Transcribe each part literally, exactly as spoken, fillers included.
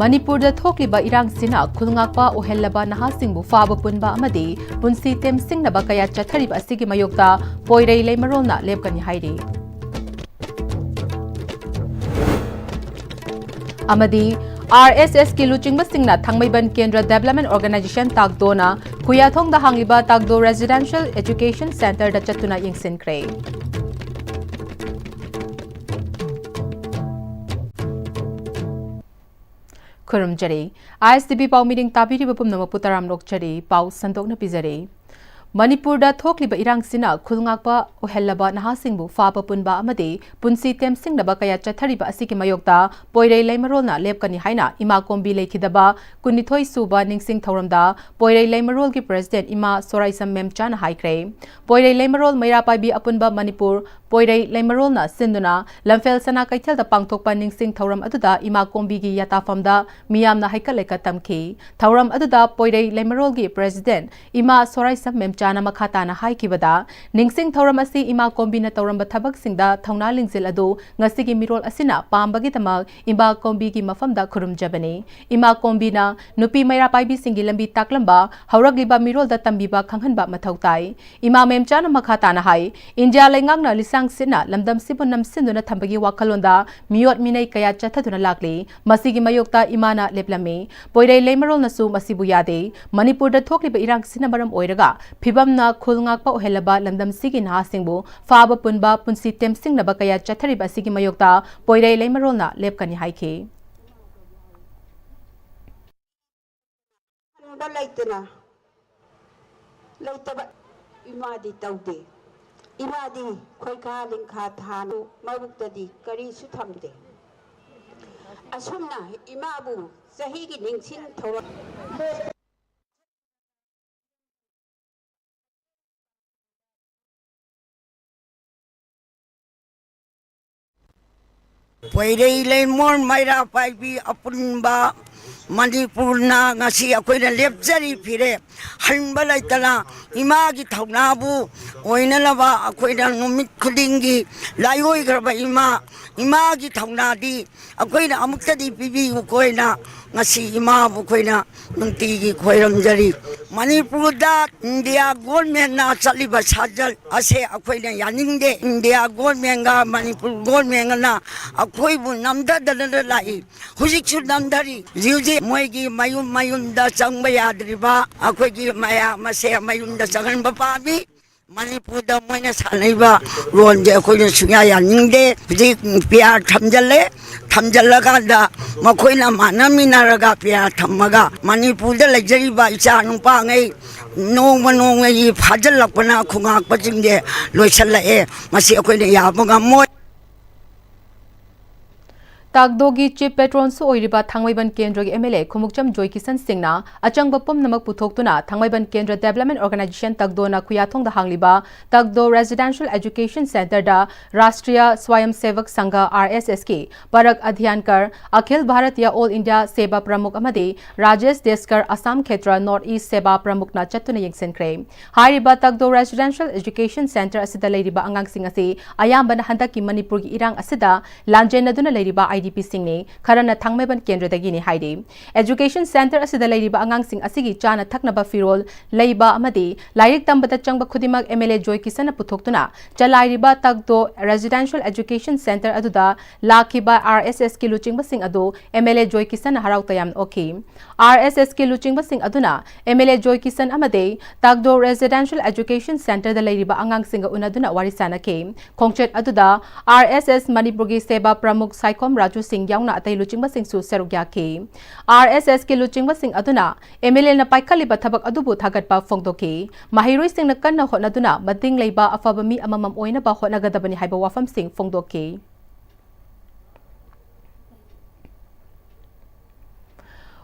ꯃꯅꯤꯄꯨꯔꯗ ꯊꯣꯛꯂꯤꯕ ꯏꯔꯥꯡꯁꯤꯅ ꯈꯨꯜꯉꯥꯛꯄ ꯑꯣꯏꯍꯜꯂꯕ ꯅꯍꯥꯁꯤꯡꯕꯨ ꯐꯥꯕ ꯄꯨꯟꯕ ꯑꯃꯗꯤ ꯄꯨꯟꯁꯤ ꯇꯦꯝꯁꯤꯡꯅꯕ ꯀꯌꯥ ꯆꯠꯊꯔꯤꯕ ꯑꯁꯤꯒꯤ ꯃꯥꯌꯣꯛꯇ ꯄꯣꯏꯔꯩ ꯂꯩꯃꯔꯣꯜꯅ ꯂꯦꯞꯀꯅꯤ ꯍꯥꯏꯔꯤ꯫ ꯑꯃꯗꯤ ꯑꯥꯔ ꯑꯦꯁ ꯑꯦꯁꯀꯤ ꯂꯨꯆꯤꯡꯕꯁꯤꯡꯅ ꯊꯥꯡꯃꯩꯕꯟ ꯀꯦꯟꯗ꯭ꯔ ꯗꯦꯕꯂꯞꯃꯦꯟ ꯑꯣꯔꯒꯅꯥꯏꯖꯦꯁꯟ, ꯇꯥꯛꯗꯣꯅ ꯈꯨꯌꯥꯊꯣꯡꯗ ꯍꯥꯡꯂꯤꯕ ꯇꯥꯛꯗꯣ ꯔꯦꯁꯤꯗꯦꯟꯁꯤꯌꯦꯜ ꯑꯦꯖꯨꯀꯦꯁꯟ ꯁꯦꯟꯇꯔꯗ ꯆꯠꯇꯨꯅ ꯌꯦꯡꯁꯤꯟꯈ꯭ꯔꯦ꯫ ꯈꯨꯔꯨꯝꯖꯔꯤ꯫ ꯑꯥꯏ ꯑꯦꯁ ꯇꯤ ꯚꯤ ꯄꯥꯎ ꯃꯤꯔꯤꯡ ꯇꯥꯕꯤꯔꯤꯕ ꯄꯨꯝꯅꯃꯛꯄꯨ ꯇꯔꯥꯝꯅ ꯑꯣꯛꯆꯔꯤ꯫ ꯄꯥꯎ ꯁꯟꯗꯣꯛꯅ ꯄꯤꯖꯔꯤ꯫ ꯃꯅꯤꯄꯨꯔꯗ ꯊꯣꯛꯂꯤꯕ ꯏꯔꯥꯡꯁꯤꯅ ꯈꯨꯜꯉꯥꯛꯄ ꯑꯣꯏꯍꯜꯂꯕ ꯅꯍꯥꯁꯤꯡꯕꯨ ꯐꯥꯕ ꯄꯨꯟꯕ ꯑꯃꯗꯤ ꯄꯨꯟꯁꯤ ꯇꯦꯝꯁꯤꯡꯅꯕ ꯀꯌꯥ ꯆꯠꯊꯔꯤꯕ ꯑꯁꯤꯒꯤ ꯃꯥꯌꯣꯛꯇ ꯄꯣꯏꯔꯩ ꯂꯩꯃꯔꯣꯜꯅ ꯂꯦꯞꯀꯅꯤ ꯍꯥꯏꯅ ꯏꯃꯥ ꯀꯣꯝꯕꯤ ꯂꯩꯈꯤꯗꯕ ꯀꯨꯟꯅꯤꯊꯣꯏ ꯁꯨꯕ ꯅꯤꯡꯁꯤꯡ ꯊꯧꯔꯝꯗ ꯄꯣꯏꯔꯩ ꯂꯩꯃꯔꯣꯜꯒꯤ ꯄ꯭ꯔꯦꯁꯤꯗꯦꯟꯠ ꯏꯃꯥ ꯁꯣꯔꯥꯏꯁꯝ ꯃꯦꯝꯆꯥꯅ ꯍꯥꯏꯈ꯭ꯔꯦ꯫ ꯄꯣꯏꯔꯩ ꯂꯩꯃꯔꯣꯜ ꯃꯩꯔꯥ ꯄꯥꯏꯕꯤ ꯑꯄꯨꯟꯕ ꯃꯅꯤꯄꯨꯔ ꯄꯣꯏꯔꯩ ꯂꯩꯃꯔꯣꯜꯅ ꯁꯤꯟꯗꯨꯅ ꯂꯝꯐꯦꯜ ꯁꯅꯥ ꯀꯩꯊꯦꯜꯗ ꯄꯥꯡꯊꯣꯛꯄ ꯅꯤꯡꯁꯤꯡ ꯊꯧꯔꯝ ꯑꯗꯨꯗ ꯏꯃꯥ ꯀꯣꯝꯕꯤꯒꯤ ꯌꯥꯇꯥꯐꯝꯗ ꯃꯤꯌꯥꯝꯅ ꯍꯩꯀꯠ ꯂꯩꯀꯠ ꯇꯝꯈꯤ꯫ ꯊꯧꯔꯝ ꯑꯗꯨꯗ ꯄꯣꯏꯔꯩ ꯂꯩꯃꯔꯣꯜꯒꯤ ꯄ꯭ꯔꯦꯁꯤꯗꯦꯟꯠ ꯏꯃꯥ ꯁꯣꯔꯥꯏꯁꯝ ꯃꯦꯝꯆꯥꯅ ꯃꯈꯥ ꯇꯥꯅ ꯍꯥꯏꯈꯤꯕꯗ, ꯅꯤꯡꯁꯤꯡ ꯊꯧꯔꯝ ꯑꯁꯤ ꯏꯃꯥ ꯀꯣꯝꯕꯤꯅ ꯇꯧꯔꯝꯕ ꯊꯕꯛꯁꯤꯡꯗ ꯊꯧꯅꯥ ꯂꯤꯡꯖꯦꯜ ꯑꯗꯨ ꯉꯁꯤꯒꯤ ꯃꯤꯔꯣꯜ ꯑꯁꯤꯅ ꯄꯥꯝꯕꯒꯤꯗꯃꯛ ꯏꯃꯥ ꯀꯣꯝꯕꯤꯒꯤ ꯃꯐꯝꯗ ꯈꯨꯔꯨꯝꯖꯕꯅꯤ꯫ ꯏꯃꯥ ꯀꯣꯝꯕꯤꯅ ꯅꯨꯄꯤ ꯃꯩꯔꯥ ꯄꯥꯏꯕꯤꯁꯤꯡꯒꯤ ꯂꯝꯕꯤ ꯇꯥꯛꯂꯝꯕ, ꯍꯧꯔꯛꯂꯤꯕ ꯃꯤꯔꯣꯜꯗ ꯇꯝꯕꯤꯕ ꯈꯪꯍꯟꯕ ꯃꯊꯧ ꯇꯥꯏ꯫ ꯏꯃꯥ ꯃꯦꯝꯆꯥꯅ ꯃꯈꯥ ꯇꯥꯅ ꯍꯥꯏ, ꯏꯟꯗꯤꯌꯥ ꯂꯩꯉꯥꯛꯅ ꯂꯤꯁꯥꯡ ꯁꯤꯠꯅ ꯂꯝꯗꯝꯁꯤꯕꯨ ꯅꯝꯁꯤꯟꯗꯨꯅ ꯊꯝꯕꯒꯤ ꯋꯥꯈꯜꯂꯣꯟꯗ ꯃꯤꯑꯣꯠ ꯃꯤꯅꯩ ꯀꯌꯥ ꯆꯠꯊꯗꯨꯅ ꯂꯥꯛꯂꯤ꯫ ꯃꯁꯤꯒꯤ ꯃꯥꯌꯣꯛꯇ ꯏꯃꯥꯅ ꯂꯦꯞꯂꯝꯃꯤ꯫ ꯄꯣꯏꯔꯩ ꯂꯩꯃꯔꯣꯜꯅꯁꯨ ꯃꯁꯤꯕꯨ ꯌꯥꯗꯦ꯫ ꯃꯅꯤꯄꯨꯔꯗ ꯊꯣꯛꯂꯤꯕ ꯏꯔꯥꯡꯁꯤꯅ ꯃꯔꯝ ꯑꯣꯏꯔꯒ ꯐꯤꯕꯝꯅ ꯈꯨꯜ ꯉꯥꯛꯄ ꯑꯣꯏꯍꯜꯂꯕ ꯂꯝꯗꯝꯁꯤꯒꯤ ꯅꯍꯥꯁꯤꯡꯕꯨ ꯐꯥꯕ ꯄꯨꯟꯕ, ꯄꯨꯟꯁꯤ ꯇꯦꯝꯁꯤꯡꯅꯕ ꯀꯌꯥ ꯆꯠꯊꯔꯤꯕ ꯑꯁꯤꯒꯤ ꯃꯥꯌꯣꯛꯇ ꯄꯣꯏꯔꯩ ꯂꯩꯃꯔꯣꯜꯅ ꯂꯦꯞꯀꯅꯤ ꯍꯥꯏꯈꯤ꯫ ꯍꯟꯕ ꯂꯩꯇꯅ ꯂꯩꯇꯕ ꯏꯃꯥꯗꯤ ꯇꯧꯗꯦ꯫ ꯏꯃꯥꯗꯤ ꯈꯣꯏꯈꯥ ꯂꯤꯡꯈꯥ ꯊꯥꯅ ꯃꯕꯨꯛꯇꯗꯤ ꯀꯔꯤꯁꯨ ꯊꯝꯗꯦ꯫ ꯑꯁꯨꯝꯅ ꯏꯃꯥꯕꯨ ꯆꯍꯤꯒꯤ ꯅꯤꯡꯁꯤꯡ ꯊꯧꯔꯝ ꯄꯣꯏꯔꯩ ꯂꯩꯃꯣꯟ ꯃꯩꯔꯥ ꯄꯥꯏꯕꯤ ꯑꯄꯨꯟꯕ ꯃꯅꯤꯄꯨꯔꯅ ꯉꯁꯤ ꯑꯩꯈꯣꯏꯅ ꯂꯦꯞꯆꯔꯤ ꯐꯤꯔꯦꯞ ꯍꯟꯕ ꯂꯩꯇꯅ ꯏꯃꯥꯒꯤ ꯊꯧꯅꯥꯕꯨ ꯑꯣꯏꯅꯅꯕ ꯑꯩꯈꯣꯏꯅ ꯅꯨꯃꯤꯠ ꯈꯨꯗꯤꯡꯒꯤ ꯂꯥꯏꯑꯣꯏꯈ꯭ꯔꯕ ꯏꯃꯥ, ꯏꯃꯥꯒꯤ ꯊꯧꯅꯥꯗꯤ ꯑꯩꯈꯣꯏꯅ ꯑꯃꯨꯛꯇꯗꯤ ꯄꯤꯕꯤꯌꯨꯀꯣ ꯍꯥꯏꯅ ꯉꯁꯤ ꯏꯃꯥꯕꯨ ꯑꯩꯈꯣꯏꯅ ꯅꯨꯡꯇꯤꯒꯤ ꯈꯣꯏꯔꯝꯖꯔꯤ꯫ ꯃꯅꯤꯄꯨꯔꯗ ꯏꯟꯗꯤꯌꯥ ꯒꯣꯔꯃꯦꯟꯅ ꯆꯠꯂꯤꯕ ꯁꯥꯖꯠ ꯑꯁꯦ ꯑꯩꯈꯣꯏꯅ ꯌꯥꯅꯤꯡꯗꯦ꯫ ꯏꯟꯗꯤꯌꯥ ꯒꯣꯔꯃꯦꯟꯒ ꯃꯅꯤꯄꯨꯔ ꯒꯣꯔꯃꯦꯟꯒꯅ ꯑꯩꯈꯣꯏꯕꯨ ꯅꯝꯊꯗꯅ ꯂꯥꯛꯏ, ꯍꯧꯖꯤꯛꯁꯨ ꯅꯝꯊꯔꯤ꯫ ꯍꯧꯖꯤꯛ ꯍꯧꯖꯤꯛ ꯃꯣꯏꯒꯤ ꯃꯌꯨꯝ ꯃꯌꯨꯝꯗ ꯆꯪꯕ ꯌꯥꯗ꯭ꯔꯤꯕ ꯑꯩꯈꯣꯏꯒꯤ ꯃꯌꯥꯝ ꯑꯁꯦ ꯃꯌꯨꯝꯗ ꯆꯪꯍꯟꯕ ꯄꯥꯝꯃꯤ꯫ ꯃꯅꯤꯄꯨꯔꯗ ꯃꯣꯏꯅ ꯁꯥꯟꯅꯔꯤꯕ ꯔꯣꯜꯁꯦ ꯑꯩꯈꯣꯏꯅ ꯁꯨꯡꯌꯥ ꯌꯥꯅꯤꯡꯗꯦ꯫ ꯍꯧꯖꯤꯛ ꯄꯤ ꯑꯥꯔ ꯊꯝꯖꯤꯜꯂꯦ, ꯊꯝꯖꯤꯜꯂꯀꯥꯟꯗ ꯃꯈꯣꯏꯅ ꯃꯥꯟꯅꯃꯤꯟꯅꯔꯒ ꯄꯤ ꯑꯥꯔ ꯊꯝꯃꯒ ꯃꯅꯤꯄꯨꯔꯗ ꯂꯩꯖꯔꯤꯕ ꯏꯆꯥ ꯅꯨꯄꯥꯉꯩ ꯅꯣꯡꯃ ꯅꯣꯡꯃꯒꯤ ꯐꯥꯖꯤꯜꯂꯛꯄꯅ ꯈꯣꯡꯉꯥꯛꯄꯁꯤꯡꯁꯦ ꯂꯣꯏꯁꯤꯜꯂꯛꯑꯦ꯫ ꯃꯁꯤ ꯑꯩꯈꯣꯏꯅ ꯌꯥꯕ ꯉꯝꯃꯣꯏ꯫ ꯇꯥꯛꯗꯣꯒꯤ ꯆꯤꯐ ꯄꯦꯇ꯭ꯔꯣꯟꯁꯨ ꯑꯣꯏꯔꯤꯕ ꯊꯥꯡꯃꯩꯕꯟ ꯀꯦꯟꯗ꯭ꯔꯒꯤ ꯑꯦꯝ ꯑꯦꯜ ꯑꯦ ꯈꯨꯃꯨꯛꯆꯝ ꯖꯣꯏꯀꯤꯁꯟ ꯁꯤꯡꯅ ꯑꯆꯪꯕ ꯄꯨꯝꯅꯃꯛ ꯄꯨꯊꯣꯛꯇꯨꯅ ꯊꯥꯡꯃꯩꯕꯟ ꯀꯦꯟꯗ꯭ꯔ ꯗꯦꯕꯂꯞꯃꯦꯟ ꯑꯣꯔꯒꯅꯥꯏꯖꯦꯁꯟ ꯇꯥꯛꯗꯣꯅ ꯈꯨꯌꯥꯊꯣꯡꯗ ꯍꯥꯡꯂꯤꯕ ꯇꯥꯛꯗꯣ ꯔꯦꯁꯤꯗꯦꯟꯁꯤꯌꯦꯜ ꯑꯦꯖꯨꯀꯦꯁꯟ ꯁꯦꯟꯇꯔꯗ ꯔꯥꯁꯇ꯭ꯔꯤꯌꯥ ꯁ꯭ꯋꯥꯌꯝ ꯁꯦꯚꯛ ꯁꯪꯘ, ꯑꯥꯔ ꯑꯦꯁ ꯑꯦꯁꯀꯤ ꯄꯔꯛ ꯑꯙ꯭ꯌꯥꯟꯀꯔ, ꯑꯈꯤꯜ ꯚꯥꯔꯇꯤꯌꯥ ꯑꯣꯜ ꯏꯟꯗꯤꯌꯥ ꯁꯦꯕꯥ ꯄ꯭ꯔꯃꯨꯈ ꯑꯃꯗꯤ ꯔꯥꯖꯦꯁ ꯗꯦꯁꯀꯔ, ꯑꯁꯥꯝ ꯈꯦꯇ꯭ꯔ ꯅꯣꯔꯠ ꯏꯁ ꯁꯦꯕꯥ ꯄ꯭ꯔꯃꯨꯈꯅ ꯆꯠꯇꯨꯅ ꯌꯦꯡꯁꯤꯟꯈ꯭ꯔꯦ꯫ ꯍꯥꯏꯔꯤꯕ ꯇꯥꯛꯗꯣ ꯔꯦꯁꯤꯗꯦꯟꯁꯤꯌꯦꯜ ꯑꯦꯖꯨꯀꯦꯁꯟ ꯁꯦꯟꯇꯔ ꯑꯁꯤꯗ ꯂꯩꯔꯤꯕ ꯑꯉꯥꯡꯁꯤꯡ ꯑꯁꯤ ꯑꯌꯥꯝꯕꯅ ꯍꯟꯗꯛꯀꯤ ꯃꯅꯤꯄꯨꯔꯒꯤ ꯏꯔꯥꯡ ꯑꯁꯤꯗ ꯂꯥꯟꯖꯦꯟꯅꯗꯨꯅ ꯂꯩꯔꯤꯕ ꯑꯥꯏ ꯗꯤ ꯄꯤꯁꯤꯡꯅꯤ, ꯈꯔꯅ ꯊꯥꯡꯃꯩꯕꯟ ꯀꯦꯟꯗ꯭ꯔꯗꯒꯤꯅꯤ ꯍꯥꯏꯔꯤ꯫ ꯑꯦꯖꯨꯀꯦꯁꯟ ꯁꯦꯟꯇꯔ ꯑꯁꯤꯗ ꯂꯩꯔꯤꯕ ꯑꯉꯥꯡꯁꯤꯡ ꯑꯁꯤꯒꯤ ꯆꯥꯅ ꯊꯛꯅꯕ ꯐꯤꯔꯣꯜ ꯂꯩꯕ ꯑꯃꯗꯤ ꯂꯥꯏꯔꯤꯛ ꯇꯝꯕꯗ ꯆꯪꯕ ꯈꯨꯗꯤꯡꯃꯛ ꯑꯦꯝ ꯑꯦꯜ ꯑꯦ ꯖꯣꯏ ꯀꯤꯁꯟꯅ ꯄꯨꯊꯣꯛꯇꯨꯅ ꯆꯂꯥꯏꯔꯤꯕ ꯇꯥꯛꯗꯣ ꯔꯦꯁꯤꯗꯦꯟꯁꯤꯌꯦꯜ ꯑꯦꯖꯨꯀꯦꯁꯟ ꯁꯦꯟꯇꯔ ꯑꯗꯨꯗ ꯂꯥꯛꯈꯤꯕ ꯑꯥꯔ ꯑꯦꯁ ꯑꯦꯁꯀꯤ ꯂꯨꯆꯤꯡꯕꯁꯤꯡ ꯑꯗꯨ ꯑꯦꯝ ꯑꯦꯜ ꯑꯦ ꯖꯣꯏ ꯀꯤꯁꯟꯅ ꯍꯔꯥꯎ ꯇꯌꯥꯝꯅ ꯑꯣꯛꯈꯤ꯫ ꯑꯥꯔ ꯑꯦꯁ ꯑꯦꯁꯀꯤ ꯂꯨꯆꯤꯡꯕꯁꯤꯡ ꯑꯗꯨꯅ ꯑꯦꯝ ꯑꯦꯜ ꯑꯦ ꯖꯣꯏ ꯀꯤꯁꯟ ꯑꯃꯗꯤ ꯇꯥꯛꯗꯣ ꯔꯦꯁꯤꯗꯦꯟꯁꯤꯌꯦꯜ ꯑꯦꯖꯨꯀꯦꯁꯟ ꯁꯦꯟꯇꯔꯗ ꯂꯩꯔꯤꯕ ꯑꯉꯥꯡꯁꯤꯡꯒ ꯎꯅꯗꯨꯅ ꯋꯥꯔꯤ ꯁꯥꯅꯈꯤ꯫ ꯈꯣꯡꯆꯠ ꯑꯗꯨꯗ ꯑꯥꯔ ꯑꯦꯁ ꯑꯦꯁ ꯃꯅꯤꯄꯨꯔꯒꯤ ꯁꯦꯕꯥ ꯄ꯭ꯔꯃꯨꯈ ꯁꯥꯏꯈꯣꯝ ꯔꯥꯖꯨ ꯁꯤꯡ ꯌꯥꯎꯅ ꯑꯇꯩ ꯂꯨꯆꯤꯡꯕꯁꯤꯡꯁꯨ ꯁꯔꯨꯛ ꯌꯥꯈꯤ꯫ ꯑꯥꯔ ꯑꯦꯁ ꯑꯦꯁꯀꯤ ꯂꯨꯆꯤꯡꯕꯁꯤꯡ ꯑꯗꯨꯅ ꯑꯦꯝ ꯑꯦꯜ ꯑꯦꯅ ꯄꯥꯏꯈꯠꯂꯤꯕ ꯊꯕꯛ ꯑꯗꯨꯕꯨ ꯊꯥꯒꯠꯄ ꯐꯣꯡꯗꯣꯛꯈꯤ꯫ ꯃꯍꯩꯔꯣꯏꯁꯤꯡꯅ ꯀꯟꯅ ꯍꯣꯠꯅꯗꯨꯅ ꯃꯇꯤꯡ ꯂꯩꯕ ꯑꯐꯕ ꯃꯤ ꯑꯃꯃꯝ ꯑꯣꯏꯅꯕ ꯍꯣꯠꯅꯒꯗꯕꯅꯤ ꯍꯥꯏꯕ ꯋꯥꯐꯝꯁꯤꯡ ꯐꯣꯡꯗꯣꯛꯈꯤ꯫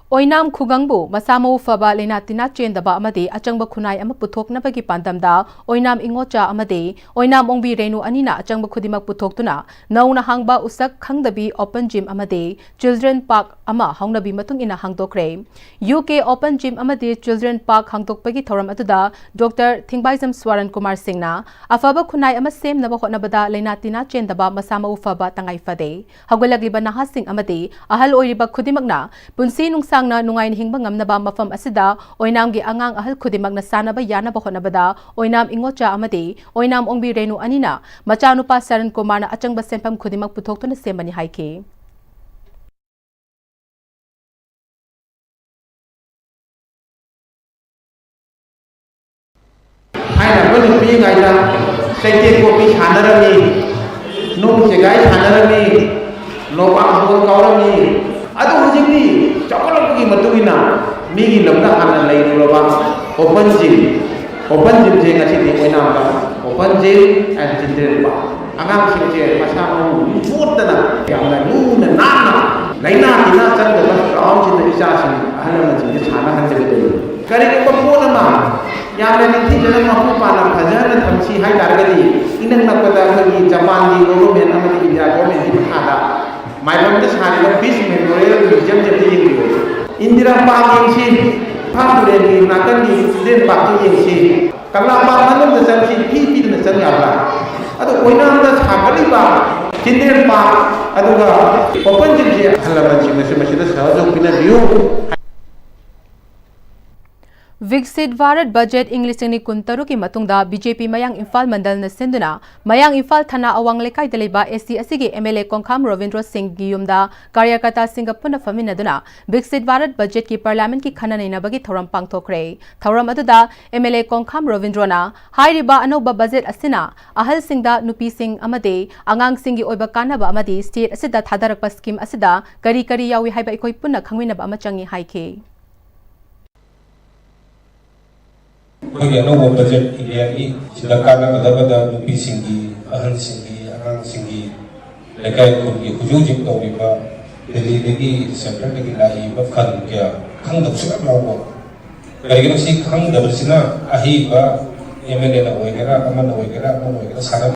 ꯑꯣꯏꯅꯥꯝ ꯈꯨꯡꯒꯪꯕꯨ ꯃꯁꯥ ꯃꯎ ꯐꯕ, ꯂꯥꯏꯅꯥ ꯇꯤꯟꯅꯥ ꯆꯦꯟꯗꯕ ꯑꯃꯗꯤ ꯑꯆꯪꯕ ꯈꯨꯟꯅꯥꯏ ꯑꯃ ꯄꯨꯊꯣꯛꯅꯕꯒꯤ ꯄꯥꯟꯗꯝꯗ ꯑꯣꯏꯅꯥꯝ ꯏꯉꯣꯆꯥ ꯑꯃꯗꯤ ꯑꯣꯏꯅꯥꯝ ꯑꯣꯡꯕꯤ ꯔꯦꯅꯨ ꯑꯅꯤꯅ ꯑꯆꯪꯕ ꯈꯨꯗꯤꯡꯃꯛ ꯄꯨꯊꯣꯛꯇꯨꯅ ꯅꯧꯅ ꯍꯥꯡꯕ ꯎꯁꯛ ꯈꯪꯗꯕꯤ open gym ꯑꯃꯗꯤ children park ꯑꯃ ꯍꯧꯅꯕꯤ ꯃꯇꯨꯡ ꯏꯟꯅ ꯍꯥꯡꯗꯣꯛꯈ꯭ꯔꯦ꯫ ꯌꯨ ꯀꯦ open gym ꯑꯃꯗꯤ children park ꯍꯥꯡꯗꯣꯛꯄꯒꯤ ꯊꯧꯔꯝ ꯑꯗꯨꯗ ꯗꯣꯛꯇꯔ ꯊꯤꯡꯕꯥꯏꯖꯝ ꯁ꯭ꯋꯥꯔꯟ ꯀꯨꯃꯥꯔ ꯁꯤꯡꯅ ꯑꯐꯕ ꯈꯨꯟꯅꯥꯏ ꯑꯃ ꯁꯦꯝꯅꯕ ꯍꯣꯠꯅꯕꯗ ꯂꯥꯏꯅꯥ ꯇꯤꯟꯅꯥ ꯆꯦꯟꯗꯕ, ꯃꯁꯥ ꯃꯎ ꯐꯕ ꯇꯉꯥꯏ ꯐꯗꯦ꯫ ꯍꯧꯒꯠꯂꯛꯂꯤꯕ ꯅꯍꯥꯁꯤꯡ ꯑꯃꯗꯤ ꯑꯍꯜ ꯑꯣꯏꯔꯤꯕ ꯈꯨꯗꯤꯡꯃꯛꯅ ꯄꯨꯟꯁꯤ ꯅꯨꯡꯁꯥꯡꯅ ꯅꯨꯡꯉꯥꯏꯅ ꯍꯤꯡꯕ ꯉꯝꯅꯕ ꯃꯐꯝ ꯑꯁꯤꯗ ꯑꯣꯏꯅꯥꯝꯒꯤ ꯑꯉꯥꯡ ꯑꯍꯜ ꯈꯨꯗꯤꯡꯃꯛꯅ ꯁꯥꯟꯅꯕ ꯌꯥꯅꯕ ꯍꯣꯠꯅꯕꯗ ꯑꯣꯏꯅꯥꯝ ꯏꯉꯣꯆꯥ ꯑꯃꯗꯤ ꯑꯣꯏꯅꯥꯝ ꯑꯣꯡꯕꯤ ꯔꯦꯅꯨ ꯑꯅꯤꯅ ꯃꯆꯥꯅꯨꯄꯥ ꯁꯔꯟ ꯀꯨꯃꯥꯔꯅ ꯑꯆꯪꯕ ꯁꯦꯟꯐꯝ ꯈꯨꯗꯤꯡꯃꯛ ꯄꯨꯊꯣꯛꯇꯨꯅ ꯁꯦꯝꯕꯅꯤ ꯍꯥꯏꯈꯤ꯫ ꯊꯥꯏꯅ ꯑꯩꯈꯣꯏꯅ ꯄꯤꯛꯏꯉꯩꯗ ꯆꯩꯇꯦꯛ ꯀꯣꯠꯄꯤ ꯁꯥꯟꯅꯔꯝꯃꯤ, ꯅꯨꯡ ꯆꯦꯒꯥꯏ ꯁꯥꯟꯅꯔꯝꯃꯤ, ꯅꯣꯕꯥꯞ ꯕꯣꯜ ꯀꯥꯎꯔꯝꯃꯤ꯫ ꯑꯗꯣ ꯍꯧꯖꯤꯛꯇꯤ ꯆꯥꯎꯈꯠꯂꯛꯄꯒꯤ ꯃꯇꯨꯡ ꯏꯟꯅ ꯃꯤꯒꯤ ꯂꯝꯗ ꯍꯥꯟꯅ ꯂꯩꯔꯨꯔꯕ open gym, open gymꯁꯦ ꯉꯁꯤꯗꯤ ꯑꯣꯏꯅꯥꯝꯗ open gym and children park꯫ ꯑꯉꯥꯡꯁꯤꯡꯁꯦ ꯃꯁꯥ ꯃꯎ ꯃꯣꯠꯇꯅ ꯌꯥꯝꯅ ꯂꯨꯅ ꯅꯥꯟꯅ ꯂꯥꯏꯅꯥ ꯇꯤꯟꯅꯥ ꯆꯪꯗꯕ groundꯁꯤꯗ ꯏꯆꯥꯁꯤꯡ ꯑꯍꯜ ꯂꯃꯟꯁꯤꯡꯁꯦ ꯁꯥꯟꯅꯍꯟꯖꯒꯗꯣꯏꯅꯤ꯫ ꯀꯔꯤꯒꯨꯝꯕ ꯄꯣꯠ ꯑꯃ ꯌꯥꯝꯅ ꯅꯤꯡꯊꯤꯖꯅ ꯃꯄꯨꯡ ꯐꯥꯅ ꯐꯖꯅ ꯊꯝꯁꯤ ꯍꯥꯏ ꯇꯥꯔꯒꯗꯤ ꯏꯅꯛ ꯅꯛꯄꯗ ꯑꯩꯈꯣꯏꯒꯤ ꯖꯄꯥꯟꯒꯤ government ꯑꯃꯗꯤ India governmentꯀꯤ ꯃꯈꯥꯗ ꯃꯥꯏꯕꯝꯗ ꯁꯥꯔꯤꯕ Peace Memorial Museumꯁꯦ ꯑꯝꯇ ꯌꯦꯡꯕꯤꯌꯨ꯫ ꯏꯟꯗꯤꯔꯥ park ꯌꯦꯡꯁꯤ, ꯏꯝꯐꯥꯜ ꯇꯨꯔꯦꯜꯒꯤ ꯅꯥꯀꯟꯒꯤ children parkꯇꯨ ꯌꯦꯡꯁꯤ꯫ ꯀꯪꯂꯥ park ꯃꯅꯨꯡꯗ ꯆꯪꯁꯤ, fee ꯄꯤꯗꯅ ꯆꯪ ꯌꯥꯕ꯭ꯔꯥ? ꯑꯗꯣ ꯑꯣꯏꯅꯥꯝꯗ ꯁꯥꯒꯠꯂꯤꯕ children park ꯑꯗꯨꯒ open gymꯁꯦ ꯑꯍꯜ ꯂꯃꯟꯁꯤꯡꯅꯁꯨ ꯃꯁꯤꯗ ꯁꯍꯖꯣꯒ ꯄꯤꯅꯕꯤꯌꯨ꯫ ꯕꯤꯛꯁꯤꯠ ꯚꯥꯔꯠ ꯕꯖꯦꯠ ꯏꯪ ꯂꯤꯁꯤꯡ ꯑꯅꯤ ꯀꯨꯟꯇꯔꯨꯛꯀꯤ ꯃꯇꯨꯡꯗ ꯕꯤ ꯖꯦ ꯄꯤ ꯃꯌꯥꯡ ꯏꯝꯐꯥꯜ ꯃꯟꯗꯜꯅ ꯁꯤꯟꯗꯨꯅ ꯃꯌꯥꯡ ꯏꯝꯐꯥꯜ ꯊꯅꯥ ꯑꯋꯥꯡ ꯂꯩꯀꯥꯏꯗ ꯂꯩꯕ ꯑꯦꯁ ꯁꯤ ꯑꯁꯤꯒꯤ ꯑꯦꯝ ꯑꯦꯜ ꯑꯦ ꯀꯣꯡꯈꯥꯝ ꯔꯣꯕꯤꯟꯗ꯭ꯔꯣ ꯁꯤꯡꯒꯤ ꯌꯨꯝꯗ ꯀꯥꯔꯌꯀꯔꯇꯥꯁꯤꯡꯒ ꯄꯨꯟꯅ ꯐꯝꯃꯤꯟꯅꯗꯨꯅ ꯕꯤꯛꯁꯤꯠ ꯚꯥꯔꯠ ꯕꯖꯦꯠꯀꯤ ꯄꯥꯔꯂꯤꯌꯥꯃꯦꯟꯠꯀꯤ ꯈꯟꯅ ꯅꯩꯅꯕꯒꯤ ꯊꯧꯔꯝ ꯄꯥꯡꯊꯣꯛꯈ꯭ꯔꯦ꯫ ꯊꯧꯔꯝ ꯑꯗꯨꯗ ꯑꯦꯝ ꯑꯦꯜ ꯑꯦ ꯀꯣꯡꯈꯥꯝ ꯔꯣꯕꯤꯟꯗ꯭ꯔꯣꯅ ꯍꯥꯏꯔꯤꯕ ꯑꯅꯧꯕ ꯕꯖꯦꯠ ꯑꯁꯤꯅ ꯑꯍꯜꯁꯤꯡꯗ, ꯅꯨꯄꯤꯁꯤꯡ ꯑꯃꯗꯤ ꯑꯉꯥꯡꯁꯤꯡꯒꯤ ꯑꯣꯏꯕ ꯀꯥꯟꯅꯕ ꯑꯃꯗꯤ ꯁ꯭ꯇꯦꯠ ꯑꯁꯤꯗ ꯊꯥꯗꯔꯛꯄ ꯁ꯭ꯀꯤꯝ ꯑꯁꯤꯗ ꯀꯔꯤ ꯀꯔꯤ ꯌꯥꯎꯏ ꯍꯥꯏꯕ ꯑꯩꯈꯣꯏ ꯄꯨꯟꯅ ꯈꯪꯃꯤꯟꯅꯕ ꯑꯃ ꯆꯪꯏ ꯍꯥꯏꯈꯤ꯫ ꯑꯩꯈꯣꯏꯒꯤ ꯑꯅꯧꯕ ꯕꯖꯦꯠ ꯏꯟꯗꯤꯌꯥꯒꯤ ꯁꯤꯗ ꯀꯥꯟꯅꯒꯗꯕꯗ ꯅꯨꯄꯤꯁꯤꯡꯒꯤ, ꯑꯍꯜꯁꯤꯡꯒꯤ, ꯑꯉꯥꯡꯁꯤꯡꯒꯤ, ꯂꯩꯀꯥꯏ ꯈꯨꯜꯒꯤ ꯍꯧꯖꯤꯛ ꯍꯧꯖꯤꯛ ꯇꯧꯔꯤꯕ ꯗꯦꯜꯂꯤꯗꯒꯤ, ꯁꯦꯟꯇ꯭ꯔꯦꯜꯗꯒꯤ ꯂꯥꯛꯏꯕ ꯐꯟ ꯀꯌꯥ ꯈꯪꯗꯕꯁꯨ ꯌꯥꯝ ꯌꯥꯎꯕ꯫ ꯀꯔꯤꯒꯤꯅꯣ ꯁꯤ ꯈꯪꯗꯕꯁꯤꯅ? ꯑꯍꯩꯕ ꯑꯦꯝ ꯑꯦꯜ ꯑꯦꯅ ꯑꯣꯏꯒꯦꯔꯥ, ꯑꯃꯅ ꯑꯣꯏꯒꯦꯔꯥ, ꯑꯃꯅ ꯑꯣꯏꯒꯦꯔꯥ, ꯁꯥꯟꯅ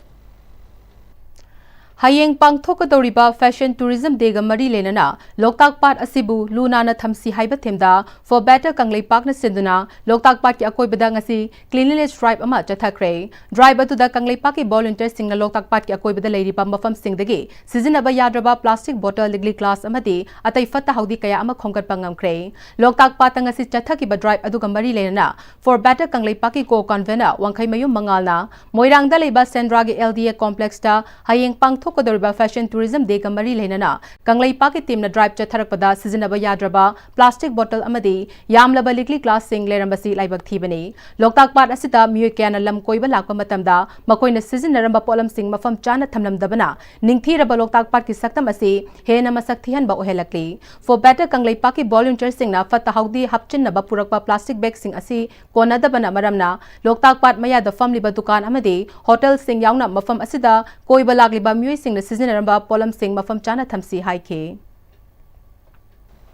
ꯍꯌꯦꯡ ꯄꯥꯡꯊꯣꯛꯀꯗꯧꯔꯤꯕ Fashion Tourism Day ꯒ ꯃꯔꯤ ꯂꯩꯅꯅ ꯂꯣꯛꯇꯥꯛ ꯄꯥꯠ ꯑꯁꯤꯕꯨ ꯂꯨ ꯅꯥꯟꯅ ꯊꯝꯁꯤ ꯍꯥꯏꯕ theme ꯗ For Better ꯀꯪꯂꯩꯄꯥꯛꯅ ꯁꯤꯟꯗꯨꯅ ꯂꯣꯛꯇꯥꯛ ꯄꯥꯠꯀꯤ ꯑꯀꯣꯏꯕꯗ ꯉꯁꯤ cleanliness drive ꯑꯃ ꯆꯠꯊꯈ꯭ꯔꯦ꯫ Drive ꯑꯗꯨꯗ ꯀꯪꯂꯩꯄꯥꯛꯀꯤ volunteer ꯁꯤꯡꯅ ꯂꯣꯛꯇꯥꯛ ꯄꯥꯠꯀꯤ ꯑꯀꯣꯏꯕꯗ ꯂꯩꯔꯤꯕ ꯃꯐꯝꯁꯤꯡꯗꯒꯤ ꯁꯤꯖꯤꯟꯅꯕ ꯌꯥꯗ꯭ꯔꯕ plastic bottle, ꯂꯤꯛꯂꯤ glass ꯑꯃꯗꯤ ꯑꯇꯩ ꯐꯠꯇ ꯍꯥꯎꯗꯤ ꯀꯌꯥ ꯑꯃ ꯈꯣꯝꯒꯠꯄ ꯉꯝꯈ꯭ꯔꯦ꯫ ꯂꯣꯛꯇꯥꯛ ꯄꯥꯠꯇ ꯉꯁꯤ ꯆꯠꯊꯈꯤꯕ drive ꯑꯗꯨꯒ ꯃꯔꯤ ꯂꯩꯅꯅ For Better ꯀꯪꯂꯩꯄꯥꯛꯀꯤ co-convenor ꯋꯥꯡꯈꯩꯃꯌꯨꯝ ꯃꯉꯥꯜꯅ ꯃꯣꯏꯔꯥꯡꯗ ꯂꯩꯕ ꯁꯦꯟꯗ꯭ꯔꯥꯒꯤ L D A complex ꯇ ꯍꯌꯦꯡ ꯄꯥꯡꯊꯣꯛꯀꯗꯧꯔꯤꯕ Fashion Tourism Day ꯒ ꯃꯔꯤ ꯂꯩꯅꯅ ꯀꯪꯂꯩꯄꯥꯛꯀꯤ team ꯅ drive ꯆꯠꯊꯔꯛꯄꯗ ꯁꯤꯖꯤꯟꯅꯕ ꯌꯥꯗ꯭ꯔꯕ plastic bottle ꯑꯃꯗꯤ ꯌꯥꯝꯂꯕ ꯂꯤꯛꯂꯤ glass ꯁꯤꯡ ꯂꯩꯔꯝꯕꯁꯤ ꯂꯥꯏꯕꯛ ꯊꯤꯕꯅꯤ꯫ ꯂꯣꯛꯇꯥꯛ ꯄꯥꯠ ꯑꯁꯤꯗ ꯃꯤꯑꯣꯏ ꯀꯌꯥꯅ ꯂꯝ ꯀꯣꯏꯕ ꯂꯥꯛꯄ ꯃꯇꯝꯗ ꯃꯈꯣꯏꯅ ꯁꯤꯖꯤꯟꯅꯔꯝꯕ ꯄꯣꯠꯂꯝꯁꯤꯡ ꯃꯐꯝ ꯆꯥꯅ ꯊꯝꯂꯝꯗꯕꯅ ꯅꯤꯡꯊꯤꯔꯕ ꯂꯣꯛꯇꯥꯛ ꯄꯥꯠꯀꯤ ꯁꯛꯇꯝ ꯑꯁꯤ ꯍꯦꯟꯅ ꯃꯁꯛ ꯊꯤꯍꯟꯕ ꯑꯣꯏꯍꯜꯂꯛꯂꯤ꯫ For Better ꯀꯪꯂꯩꯄꯥꯛꯀꯤ volunteer ꯁꯤꯡꯅ ꯐꯠꯇ ꯍꯥꯎꯗꯤ ꯍꯥꯞꯆꯤꯟꯅꯕ ꯄꯨꯔꯛꯄ plastic bag ꯁꯤꯡ ꯑꯁꯤ ꯀꯣꯟꯅꯗꯕꯅ ꯃꯔꯝꯅ ꯂꯣꯛꯇꯥꯛ ꯄꯥꯠ ꯃꯌꯥꯗ ꯐꯝꯂꯤꯕ ꯗꯨꯀꯥꯟ ꯑꯃꯗꯤ hotel ꯁꯤꯡ ꯌꯥꯎꯅ ꯃꯐꯝ ꯑꯁꯤꯗ ꯀꯣꯏꯕ ꯂꯥꯛꯂꯤꯕ ꯃꯤꯑꯣꯏꯁꯤꯡꯅ ꯁꯤꯖꯤꯟꯅꯔꯝꯕ ꯄꯣꯠꯂꯝꯁꯤꯡ ꯃꯐꯝ ꯆꯥꯅ ꯊꯝꯁꯤ ꯍꯥꯏꯈꯤ꯫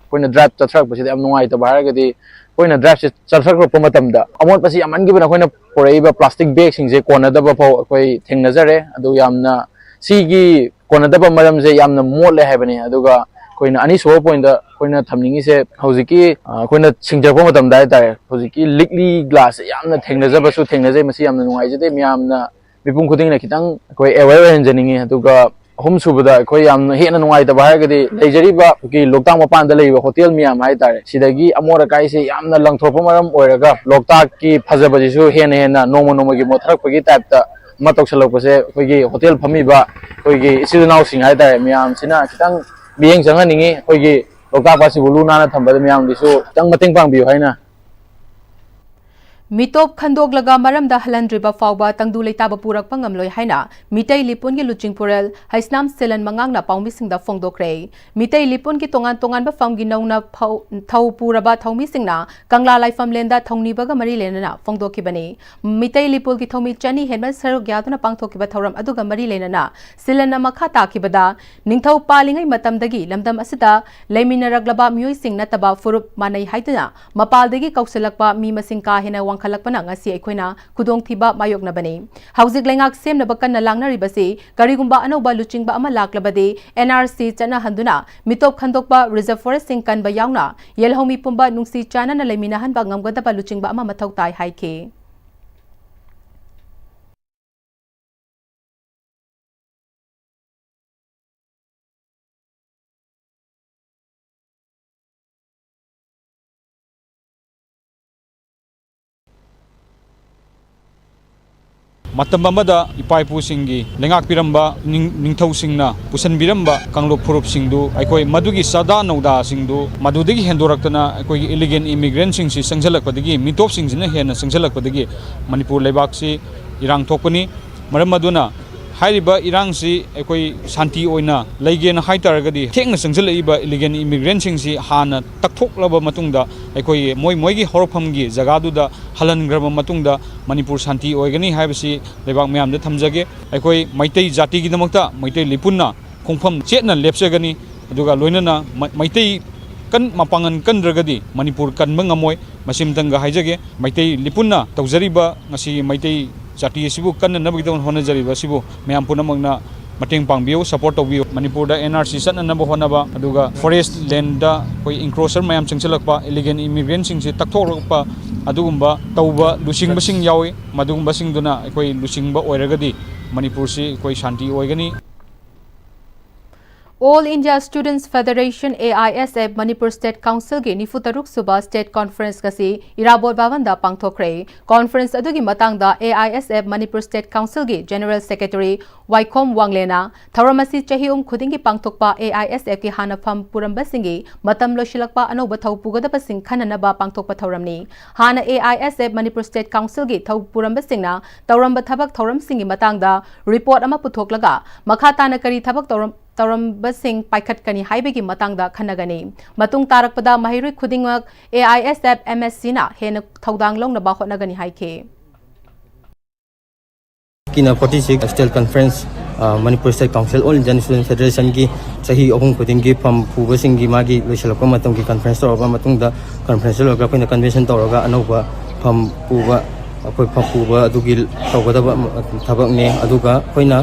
ꯑꯩꯈꯣꯏꯅ drive ꯆꯠꯊꯔꯛꯄꯁꯤꯗ ꯌꯥꯝ ꯅꯨꯡꯉꯥꯏꯇꯕ ꯍꯥꯏꯔꯒꯗꯤ, ꯑꯩꯈꯣꯏꯅ drive ꯁꯦ ꯆꯠꯊꯔꯛꯄ ꯃꯇꯝꯗ ꯑꯃꯣꯠꯄꯁꯤ ꯌꯥꯝꯃꯟꯈꯤꯕꯅ ꯑꯩꯈꯣꯏꯅ ꯄꯨꯔꯛꯏꯕ plastic bag ꯁꯤꯡꯁꯦ ꯀꯣꯟꯅꯗꯕ ꯐꯥꯎ ꯑꯩꯈꯣꯏ ꯊꯦꯡꯅꯖꯔꯦ꯫ ꯑꯗꯨ ꯌꯥꯝꯅ, ꯁꯤꯒꯤ ꯀꯣꯟꯅꯗꯕ ꯃꯔꯝꯁꯦ ꯌꯥꯝꯅ ꯃꯣꯠꯂꯦ ꯍꯥꯏꯕꯅꯤ꯫ ꯑꯗꯨꯒ ꯑꯩꯈꯣꯏꯅ ꯑꯅꯤꯁꯨꯕ point ꯇ ꯑꯩꯈꯣꯏꯅ ꯊꯝꯅꯤꯡꯉꯤꯁꯦ, ꯍꯧꯖꯤꯛꯀꯤ, ꯑ, ꯑꯩꯈꯣꯏꯅ ꯁꯦꯡꯖꯔꯛꯄ ꯃꯇꯝꯗ ꯍꯥꯏꯇꯥꯔꯦ, ꯍꯧꯖꯤꯛꯀꯤ ꯂꯤꯛꯂꯤ glass ꯁꯦ ꯌꯥꯝꯅ ꯊꯦꯡꯅꯖꯕꯁꯨ ꯊꯦꯡꯅꯖꯩ꯫ ꯃꯁꯤ ꯌꯥꯝꯅ ꯅꯨꯡꯉꯥꯏꯖꯗꯦ꯫ ꯃꯤꯌꯥꯝꯅ, ꯃꯤꯄꯨꯝ ꯈꯨꯗꯤꯡꯅ ꯈꯤꯇꯪ ꯑꯩꯈꯣꯏ aware ꯑꯣꯏꯍꯟꯖꯅꯤꯡꯉꯤ꯫ ꯑꯗꯨꯒ ꯑꯍꯨꯝꯁꯨꯕꯗ, ꯑꯩꯈꯣꯏ ꯌꯥꯝꯅ ꯍꯦꯟꯅ ꯅꯨꯡꯉꯥꯏꯇꯕ ꯍꯥꯏꯔꯒꯗꯤ, ꯂꯩꯖꯔꯤꯕ ꯑꯩꯈꯣꯏꯒꯤ ꯂꯣꯛꯇꯥꯛ ꯃꯄꯥꯟꯗ ꯂꯩꯔꯤꯕ hotel ꯃꯌꯥꯝ ꯍꯥꯏꯇꯥꯔꯦ, ꯁꯤꯗꯒꯤ ꯑꯃꯣꯠ ꯑꯀꯥꯏꯁꯦ ꯌꯥꯝꯅ ꯂꯪꯊꯣꯔꯛꯄ ꯃꯔꯝ ꯑꯣꯏꯔꯒ ꯂꯣꯛꯇꯥꯛꯀꯤ ꯐꯖꯕꯁꯤꯁꯨ ꯍꯦꯟꯅ ꯍꯦꯟꯅ ꯅꯣꯡꯃ ꯅꯣꯡꯃꯒꯤ ꯃꯣꯠꯊꯔꯛꯄꯒꯤ type ꯇ ꯑꯃ ꯇꯧꯁꯜꯂꯛꯄꯁꯦ, ꯑꯩꯈꯣꯏꯒꯤ hotel ꯐꯝꯃꯤꯕ ꯑꯩꯈꯣꯏꯒꯤ ꯏꯆꯤꯜ ꯏꯅꯥꯎꯁꯤꯡ ꯍꯥꯏꯇꯥꯔꯦ, ꯃꯌꯥꯝꯁꯤꯅ ꯈꯤꯇꯪ ꯃꯤꯠꯌꯦꯡ ꯆꯪꯍꯟꯅꯤꯡꯉꯤ꯫ ꯑꯩꯈꯣꯏꯒꯤ ꯂꯣꯛꯇꯥꯛ ꯄꯥꯠꯁꯤꯕꯨ ꯂꯨ ꯅꯥꯟꯅ ꯊꯝꯕꯗ ꯃꯌꯥꯝꯒꯤꯁꯨ ꯈꯤꯇꯪ ꯃꯇꯦꯡ ꯄꯥꯡꯕꯤꯌꯨ ꯍꯥꯏꯅ ꯃꯤꯇꯣꯞ ꯈꯟꯗꯣꯛꯂꯒ ꯃꯔꯝꯗ ꯍꯜꯍꯟꯗ꯭ꯔꯤꯕ ꯐꯥꯎꯕ ꯇꯪꯗꯨ ꯂꯩꯇꯥꯕ ꯄꯨꯔꯛꯄ ꯉꯝꯂꯣꯏ ꯍꯥꯏꯅ ꯃꯤꯇꯩ ꯂꯤꯄꯨꯟꯒꯤ ꯂꯨꯆꯤꯡꯄꯨꯔꯦꯜ ꯍꯩꯁꯅꯥꯝ ꯁꯤꯂꯟ ꯃꯉꯥꯡꯅ ꯄꯥꯎꯃꯤꯁꯤꯡꯗ ꯐꯣꯡꯗꯣꯛꯈ꯭ꯔꯦ꯫ ꯃꯤꯇꯩ ꯂꯤꯄꯨꯟꯒꯤ ꯇꯣꯉꯥꯟ ꯇꯣꯉꯥꯟꯕ ꯐꯝꯒꯤ ꯅꯧꯅ ꯐꯧ-, ꯊꯧ ꯄꯨꯔꯕ ꯊꯧꯃꯤꯁꯤꯡꯅ ꯀꯪꯂꯥ ꯂꯥꯏꯐꯝꯂꯦꯟꯗ ꯊꯧꯅꯤꯕꯒ ꯃꯔꯤ ꯂꯩꯅꯅ ꯐꯣꯡꯗꯣꯛꯈꯤꯕꯅꯤ꯫ ꯃꯤꯇꯩ ꯂꯤꯄꯨꯟꯒꯤ ꯊꯧꯃꯤ ꯆꯅꯤ ꯍꯦꯟꯕ ꯁꯔꯨꯛ ꯌꯥꯗꯨꯅ ꯄꯥꯡꯊꯣꯛꯈꯤꯕ ꯊꯧꯔꯝ ꯑꯗꯨꯒ ꯃꯔꯤ ꯂꯩꯅꯅ ꯁꯤꯂꯟꯅ ꯃꯈꯥ ꯇꯥꯈꯤꯕꯗ, ꯅꯤꯡꯊꯧ ꯄꯥꯜꯂꯤꯉꯩ ꯃꯇꯝꯗꯒꯤ ꯂꯝꯗꯝ ꯑꯁꯤꯗ ꯂꯩꯃꯤꯟꯅꯔꯛꯂꯕ ꯃꯤꯑꯣꯏꯁꯤꯡ ꯅꯠꯇꯕ ꯐꯨꯔꯨꯞ ꯃꯥꯟꯅꯩ ꯍꯥꯏꯗꯨꯅ ꯃꯄꯥꯜꯗꯒꯤ ꯀꯧꯁꯤꯜꯂꯛꯄ ꯃꯤ ꯃꯁꯤꯡ ꯀꯥ ꯍꯦꯟꯅ ꯋꯥꯡꯈꯠꯂꯛꯄꯅ ꯉꯁꯤ ꯑꯩꯈꯣꯏꯅ ꯈꯨꯗꯣꯡꯊꯤꯕ ꯃꯥꯌꯣꯛꯅꯕꯅꯤ꯫ ꯍꯧꯖꯤꯛ ꯂꯩꯉꯥꯛ ꯁꯦꯝꯅꯕ ꯀꯟꯅ ꯂꯥꯡꯅꯔꯤꯕꯁꯤ ꯀꯔꯤꯒꯨꯝꯕ ꯑꯅꯧꯕ ꯂꯨꯆꯤꯡꯕ ꯑꯃ ꯂꯥꯛꯂꯕꯗꯤ N R C ꯆꯠꯅꯍꯟꯗꯨꯅ ꯃꯤꯇꯣꯞ ꯈꯟꯗꯣꯛꯄ, reserve forestꯁꯤꯡ ꯀꯟꯕ ꯌꯥꯎꯅ ꯌꯦꯜꯍꯧꯃꯤ ꯄꯨꯝꯕ ꯅꯨꯡꯁꯤ ꯆꯥꯟꯅꯅ ꯂꯩꯃꯤꯟꯅꯍꯟꯕ ꯉꯝꯒꯗꯕ ꯂꯨꯆꯤꯡꯕ ꯑꯃ ꯃꯊꯧ ꯇꯥꯏ ꯍꯥꯏꯈꯤ꯫ ꯃꯇꯝ ꯑꯃꯗ ꯏꯄꯥ ꯏꯄꯨꯁꯤꯡꯒꯤ ꯂꯩꯉꯥꯛꯄꯤꯔꯝꯕ ꯅꯤꯡ-, ꯅꯤꯡꯊꯧꯁꯤꯡꯅ ꯄꯨꯁꯟꯕꯤꯔꯝꯕ ꯀꯥꯡꯂꯨꯞ ꯐꯨꯔꯨꯞꯁꯤꯡꯗꯨ ꯑꯩꯈꯣꯏ ꯃꯗꯨꯒꯤ ꯆꯥꯗꯥ ꯅꯧꯗꯥꯁꯤꯡꯗꯨ ꯃꯗꯨꯗꯒꯤ ꯍꯦꯟꯗꯣꯔꯛꯇꯅ ꯑꯩꯈꯣꯏꯒꯤ illegal immigrantꯁꯤꯡꯁꯤ ꯆꯪꯁꯤꯜꯂꯛꯄꯗꯒꯤ, ꯃꯤꯇꯣꯞꯁꯤꯡꯁꯤꯅ ꯍꯦꯟꯅ ꯆꯪꯁꯤꯜꯂꯛꯄꯗꯒꯤ ꯃꯅꯤꯄꯨꯔ ꯂꯩꯕꯥꯛꯁꯤ ꯏꯔꯥꯡ ꯊꯣꯛꯄꯅꯤ꯫ ꯃꯔꯝ ꯑꯗꯨꯅ ꯍꯥꯏꯔꯤꯕ ꯏꯔꯥꯡꯁꯤ ꯑꯩꯈꯣꯏ ꯁꯥꯟꯇꯤ ꯑꯣꯏꯅ ꯂꯩꯒꯦꯅ ꯍꯥꯏ ꯇꯥꯔꯒꯗꯤ, ꯊꯦꯡꯅ ꯆꯪꯁꯤꯜꯂꯛꯏꯕ illegal immigrantꯁꯤꯡꯁꯤ ꯍꯥꯟꯅ ꯇꯛꯊꯣꯛꯂꯕ ꯃꯇꯨꯡꯗ, ꯑꯩꯈꯣꯏꯒꯤ ꯃꯣꯏ ꯃꯣꯏꯒꯤ ꯍꯧꯔꯛꯐꯝꯒꯤ ꯖꯒꯥꯗꯨꯗ ꯍꯜꯍꯟꯈ꯭ꯔꯕ ꯃꯇꯨꯡꯗ ꯃꯅꯤꯄꯨꯔ ꯁꯥꯟꯇꯤ ꯑꯣꯏꯒꯅꯤ ꯍꯥꯏꯕꯁꯤ ꯂꯩꯕꯥꯛ ꯃꯌꯥꯝꯗ ꯊꯝꯖꯒꯦ꯫ ꯑꯩꯈꯣꯏ ꯃꯩꯇꯩ ꯖꯥꯇꯤꯒꯤꯗꯃꯛꯇ ꯃꯩꯇꯩ ꯂꯤꯄꯨꯟꯅ ꯈꯣꯡꯐꯝ ꯆꯦꯠꯅ ꯂꯦꯞꯆꯒꯅꯤ꯫ ꯑꯗꯨꯒ ꯂꯣꯏꯅꯅ ꯃ-, ꯃꯩꯇꯩ ꯀꯟ-, ꯃꯄꯥꯡꯒꯜ ꯀꯟꯗ꯭ꯔꯒꯗꯤ ꯃꯅꯤꯄꯨꯔ ꯀꯟꯕ ꯉꯝꯃꯣꯏ꯫ ꯃꯁꯤꯃꯇꯪꯒ ꯍꯥꯏꯖꯒꯦ꯫ ꯃꯩꯇꯩ ꯂꯤꯄꯨꯟꯅ ꯇꯧꯖꯔꯤꯕ, ꯉꯁꯤꯒꯤ ꯃꯩꯇꯩ ꯖꯥꯇꯤ ꯑꯁꯤꯕꯨ ꯀꯟꯅꯅꯕꯒꯤꯗꯃꯛ ꯍꯣꯠꯅꯖꯔꯤꯕ ꯑꯁꯤꯕꯨ ꯃꯌꯥꯝ ꯄꯨꯝꯅꯃꯛꯅ ꯃꯇꯦꯡ ꯄꯥꯡꯕꯤꯌꯨ, support ꯇꯧꯕꯤꯌꯨ꯫ ꯃꯅꯤꯄꯨꯔꯗ N R C ꯆꯠꯅꯅꯕ ꯍꯣꯠꯅꯕ, ꯑꯗꯨꯒ forest landꯗ ꯑꯩꯈꯣꯏ encroacher ꯃꯌꯥꯝ ꯆꯪꯁꯤꯜꯂꯛꯄ, illegal immigrantꯁꯤꯡꯁꯤ ꯇꯛꯊꯣꯛꯂꯛꯄ, ꯑꯗꯨꯒꯨꯝꯕ ꯇꯧꯕ ꯂꯨꯆꯤꯡꯕꯁꯤꯡ ꯌꯥꯎꯏ꯫ ꯃꯗꯨꯒꯨꯝꯕꯁꯤꯡꯗꯨꯅ ꯑꯩꯈꯣꯏ ꯂꯨꯆꯤꯡꯕ ꯑꯣꯏꯔꯒꯗꯤ ꯃꯅꯤꯄꯨꯔꯁꯤ ꯑꯩꯈꯣꯏ ꯁꯥꯟꯇꯤ ꯑꯣꯏꯒꯅꯤ꯫ All India Students Federation, A I S F, Manipur state ꯀꯥꯎꯟꯁꯤꯜꯒꯤ ꯅꯤꯐꯨ ꯇꯔꯨꯛ ꯁꯨꯕ ꯁ꯭ꯇꯦꯠ ꯀꯣꯟꯐꯔꯦꯟꯁ ꯉꯁꯤ ꯏꯔꯥꯕꯣꯠ ꯚꯕꯟꯗ ꯄꯥꯡꯊꯣꯛꯈ꯭ꯔꯦ꯫ ꯀꯣꯟꯐꯔꯦꯟꯁ ꯑꯗꯨꯒꯤ ꯃꯇꯥꯡꯗ A I S F Manipur state ꯀꯥꯎꯟꯁꯤꯜꯒꯤ ꯖꯦꯅꯔꯦꯜ ꯁꯦꯀ꯭ꯔꯦꯇꯔꯤ ꯋꯥꯏꯈꯣꯝ ꯋꯥꯡꯂꯦꯅ ꯊꯧꯔꯝ ꯑꯁꯤ ꯆꯍꯤ ꯑꯍꯨꯝ ꯈꯨꯗꯤꯡꯒꯤ ꯄꯥꯡꯊꯣꯛꯄ A I S F ꯀꯤ ꯍꯥꯟꯅ ꯐꯝ ꯄꯨꯔꯝꯕꯁꯤꯡꯒꯤ ꯃꯇꯝ ꯂꯣꯏꯁꯤꯜꯂꯛꯄ ꯑꯅꯧꯕ ꯊꯧ ꯄꯨꯒꯗꯕꯁꯤꯡ ꯈꯟꯅꯅꯕ ꯄꯥꯡꯊꯣꯛꯄ ꯊꯧꯔꯝꯅꯤ꯫ ꯍꯥꯟꯅ A I S F Manipur state ꯀꯥꯎꯟꯁꯤꯜꯒꯤ ꯊꯧ ꯄꯨꯔꯝꯕꯁꯤꯡꯅ ꯇꯧꯔꯝꯕ ꯊꯕꯛ ꯊꯧꯔꯝꯁꯤꯡꯒꯤ ꯃꯇꯥꯡꯗ ꯔꯤꯄꯣꯔꯠ ꯑꯃ ꯄꯨꯊꯣꯛꯂꯒ ꯃꯈꯥ ꯇꯥꯅ ꯀꯔꯤ ꯊꯕꯛ ꯇꯧꯔꯝ-, ꯇꯧꯔꯝꯕꯁꯤꯡ ꯄꯥꯏꯈꯠꯀꯅꯤ ꯍꯥꯏꯕꯒꯤ ꯃꯇꯥꯡꯗ ꯈꯟꯅꯒꯅꯤ꯫ ꯃꯇꯨꯡ ꯇꯥꯔꯛꯄꯗ ꯃꯍꯩꯔꯣꯏ ꯈꯨꯗꯤꯡꯃꯛ A I S F M S C ꯅ ꯍꯦꯟꯅ ꯊꯧꯗꯥꯡ ꯂꯧꯅꯕ ꯍꯣꯠꯅꯒꯅꯤ ꯍꯥꯏꯈꯤ꯫ ꯀꯤꯅ forty six State Conference, ꯑ, Manipur State Council All Indian Student Federation ꯒꯤ ꯆꯍꯤ ꯑꯍꯨꯝ ꯈꯨꯗꯤꯡꯒꯤ ꯐꯝ ꯄꯨꯕꯁꯤꯡꯒꯤ ꯃꯥꯒꯤ ꯂꯣꯏꯁꯤꯜꯂꯛꯄ ꯃꯇꯝꯒꯤ ꯀꯟꯐꯔꯦꯟꯁ ꯇꯧꯔꯕ ꯃꯇꯨꯡꯗ, ꯀꯟꯐꯔꯦꯟꯁ ꯂꯣꯏꯔꯒ ꯑꯩꯈꯣꯏꯅ ꯀꯟꯚꯦꯟꯁꯟ ꯇꯧꯔꯒ ꯑꯅꯧꯕ ꯐꯝ ꯄꯨꯕ, ꯑꯩꯈꯣꯏ ꯐꯝ ꯄꯨꯕ ꯑꯗꯨꯒꯤ ꯇꯧꯒꯗꯕ ꯊꯕꯛꯅꯦ꯫ ꯑꯗꯨꯒ ꯑꯩꯈꯣꯏꯅ,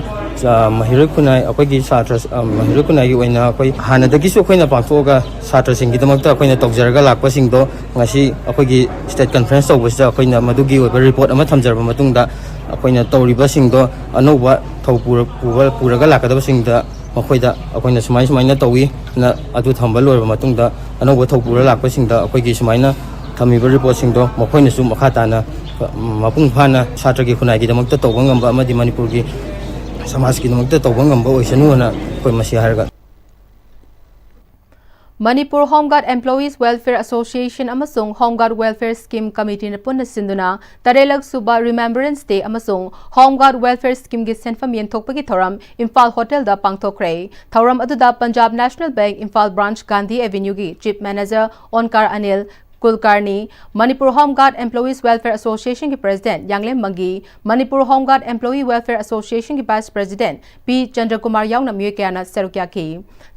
ꯑ, ꯃꯍꯩꯔꯣꯏ ꯈꯨꯟꯅꯥꯏ, ꯑꯩꯈꯣꯏꯒꯤ ꯁꯥꯇ꯭ꯔ, ꯑ, ꯃꯍꯩꯔꯣꯏ ꯈꯨꯟꯅꯥꯏꯒꯤ ꯑꯣꯏꯅ ꯑꯩꯈꯣꯏ ꯍꯥꯟꯅꯗꯒꯤꯁꯨ ꯑꯩꯈꯣꯏꯅ ꯄꯥꯡꯊꯣꯛꯑꯒ ꯁꯥꯇ꯭ꯔꯁꯤꯡꯒꯤꯗꯃꯛꯇ ꯑꯩꯈꯣꯏꯅ ꯇꯧꯖꯔꯒ ꯂꯥꯛꯄꯁꯤꯡꯗꯣ ꯉꯁꯤ ꯑꯩꯈꯣꯏꯒꯤ ꯁ꯭ꯇꯦꯠ ꯀꯟꯐꯔꯦꯟꯁ ꯇꯧꯕꯁꯤꯗ ꯑꯩꯈꯣꯏꯅ ꯃꯗꯨꯒꯤ ꯑꯣꯏꯕ ꯔꯤꯄꯣꯔꯠ ꯑꯃ ꯊꯝꯖꯔꯕ ꯃꯇꯨꯡꯗ, ꯑꯩꯈꯣꯏꯅ ꯇꯧꯔꯤꯕꯁꯤꯡꯗꯣ ꯑꯅꯧꯕ ꯊꯧ ꯄꯨꯔ-, ꯄꯨꯕ-, ꯄꯨꯔꯒ ꯂꯥꯛꯀꯗꯕꯁꯤꯡꯗ ꯃꯈꯣꯏꯗ ꯑꯩꯈꯣꯏꯅ ꯁꯨꯃꯥꯏ ꯁꯨꯃꯥꯏꯅ ꯇꯧꯏ ꯅ ꯑꯗꯨ ꯊꯝꯕ ꯂꯣꯏꯔꯕ ꯃꯇꯨꯡꯗ, ꯑꯅꯧꯕ ꯊꯧ ꯄꯨꯔ ꯂꯥꯛꯄꯁꯤꯡꯗ ꯑꯩꯈꯣꯏꯒꯤ ꯁꯨꯃꯥꯏꯅ ꯊꯝꯃꯤꯕ ꯔꯤꯄꯣꯔꯠꯁꯤꯡꯗꯣ ꯃꯈꯣꯏꯅꯁꯨ ꯃꯈꯥ ꯇꯥꯅ, ꯎꯝ, ꯃꯄꯨꯡ ꯐꯥꯅ ꯁꯥꯇ꯭ꯔꯒꯤ ꯈꯨꯟꯅꯥꯏꯒꯤꯗꯃꯛꯇ ꯇꯧꯕ ꯉꯝꯕ ꯑꯃꯗꯤ ꯃꯅꯤꯄꯨꯔꯒꯤ ꯁꯃꯥꯖꯀꯤꯗꯃꯛꯇ ꯇꯧꯕ ꯉꯝꯕ ꯑꯣꯏꯁꯅꯨꯅ ꯑꯩꯈꯣꯏ ꯃꯁꯤ ꯍꯥꯏꯔꯒ꯫ Manipur home guard employees welfare association ꯑꯃꯁꯨꯡ ꯍꯣꯝ ꯒꯥꯔꯗ ꯋꯦꯜꯐꯤꯌꯔ ꯁ꯭ꯀꯤꯝ ꯀꯃꯤꯇꯤꯅ ꯄꯨꯟꯅ ꯁꯤꯟꯗꯨꯅ ꯇꯔꯦꯠꯂꯛ ꯁꯨꯕ ꯔꯤꯃꯦꯝꯕꯔꯦꯟꯁ ꯗꯦ ꯑꯃꯁꯨꯡ ꯍꯣꯝ ꯒꯥꯔꯗ ꯋꯦꯜꯐꯤꯌꯔ ꯁ꯭ꯀꯤꯝꯒꯤ ꯁꯦꯟꯐꯝ ꯌꯦꯟꯊꯣꯛꯄꯒꯤ ꯊꯧꯔꯝ ꯏꯝꯐꯥꯜ ꯍꯣꯇꯦꯜꯗ ꯄꯥꯡꯊꯣꯛꯈ꯭ꯔꯦ꯫ ꯊꯧꯔꯝ ꯑꯗꯨꯗ Punjab national bank Imphal branch ꯒꯥꯟꯙꯤ ꯑꯦꯚꯦꯅ꯭ꯌꯨꯒꯤ ꯆꯤꯐ ꯃꯦꯅꯦꯖꯔ ꯑꯣꯟꯀꯥꯔ ꯑꯅꯤꯜ ꯀꯨꯜꯀꯥꯔꯅꯤ, Manipur home guard employees welfare ꯑꯦꯁꯣꯁꯤꯌꯦꯁꯟꯒꯤ president Yanglem Mangi, Manipur home guard employee welfare ꯑꯦꯁꯣꯁꯤꯌꯦꯁꯟꯒꯤ ꯚꯥꯏꯁ ꯄ꯭ꯔꯦꯁꯤꯗꯦꯟꯠ ꯄꯤ ꯆꯟꯗ꯭ꯔꯀꯨꯃꯥꯔ ꯌꯥꯎꯅ ꯃꯤꯑꯣꯏ ꯀꯌꯥꯅ ꯁꯔꯨꯛ ꯌꯥꯈꯤ꯫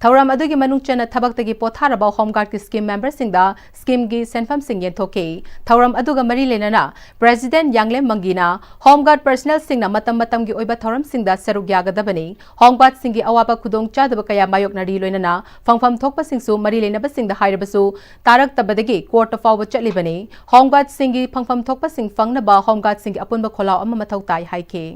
ꯊꯧꯔꯝ ꯑꯗꯨꯒꯤ ꯃꯅꯨꯡ ꯆꯟꯅ ꯊꯕꯛꯇꯒꯤ ꯄꯣꯊꯥꯔꯕ ꯍꯣꯝ ꯒꯥꯔꯗꯀꯤ ꯁ꯭ꯀꯤꯝ ꯃꯦꯝꯕꯔꯁꯤꯡꯗ ꯁ꯭ꯀꯤꯝꯒꯤ ꯁꯦꯟꯐꯝꯁꯤꯡ ꯌꯦꯟꯊꯣꯛꯈꯤ꯫ ꯊꯧꯔꯝ ꯑꯗꯨꯒ ꯃꯔꯤ ꯂꯩꯅꯅ ꯄ꯭ꯔꯦꯁꯤꯗꯦꯟꯠ ꯌꯥꯡꯂꯦꯝ ꯃꯪꯒꯤꯅ ꯍꯣꯝ ꯒꯥꯔꯗ ꯄꯔꯁꯅꯦꯜꯁꯤꯡꯅ ꯃꯇꯝ ꯃꯇꯝꯒꯤ ꯑꯣꯏꯕ ꯊꯧꯔꯝꯁꯤꯡꯗ ꯁꯔꯨꯛ ꯌꯥꯒꯗꯕꯅꯤ꯫ ꯍꯣꯝ ꯒꯥꯔꯗꯁꯤꯡꯒꯤ ꯑꯋꯥꯕ ꯈꯨꯗꯣꯡꯆꯥꯗꯕ ꯀꯌꯥ ꯃꯥꯌꯣꯛꯅꯔꯤ ꯂꯣꯏꯅꯅ ꯐꯪꯐꯝ ꯊꯣꯛꯄꯁꯤꯡꯁꯨ ꯃꯔꯤ ꯂꯩꯅꯕꯁꯤꯡꯗ ꯍꯥꯏꯔꯕꯁꯨ ꯇꯥꯔꯛꯇꯕꯗꯒꯤ ꯀꯣꯔꯠꯇ ꯐꯥꯎꯕ ꯆꯠꯂꯤꯕꯅꯤ꯫ ꯍꯣꯝ ꯒꯥꯔꯗꯁꯤꯡꯒꯤ ꯐꯪꯐꯝ ꯊꯣꯛꯄꯁꯤꯡ ꯐꯪꯅꯕ ꯍꯣꯝ ꯒꯥꯔꯗꯁꯤꯡꯒꯤ ꯑꯄꯨꯟꯕ ꯈꯣꯜꯂꯥꯎ ꯑꯃ ꯃꯊꯧ ꯇꯥꯏ ꯍꯥꯏꯈꯤ꯫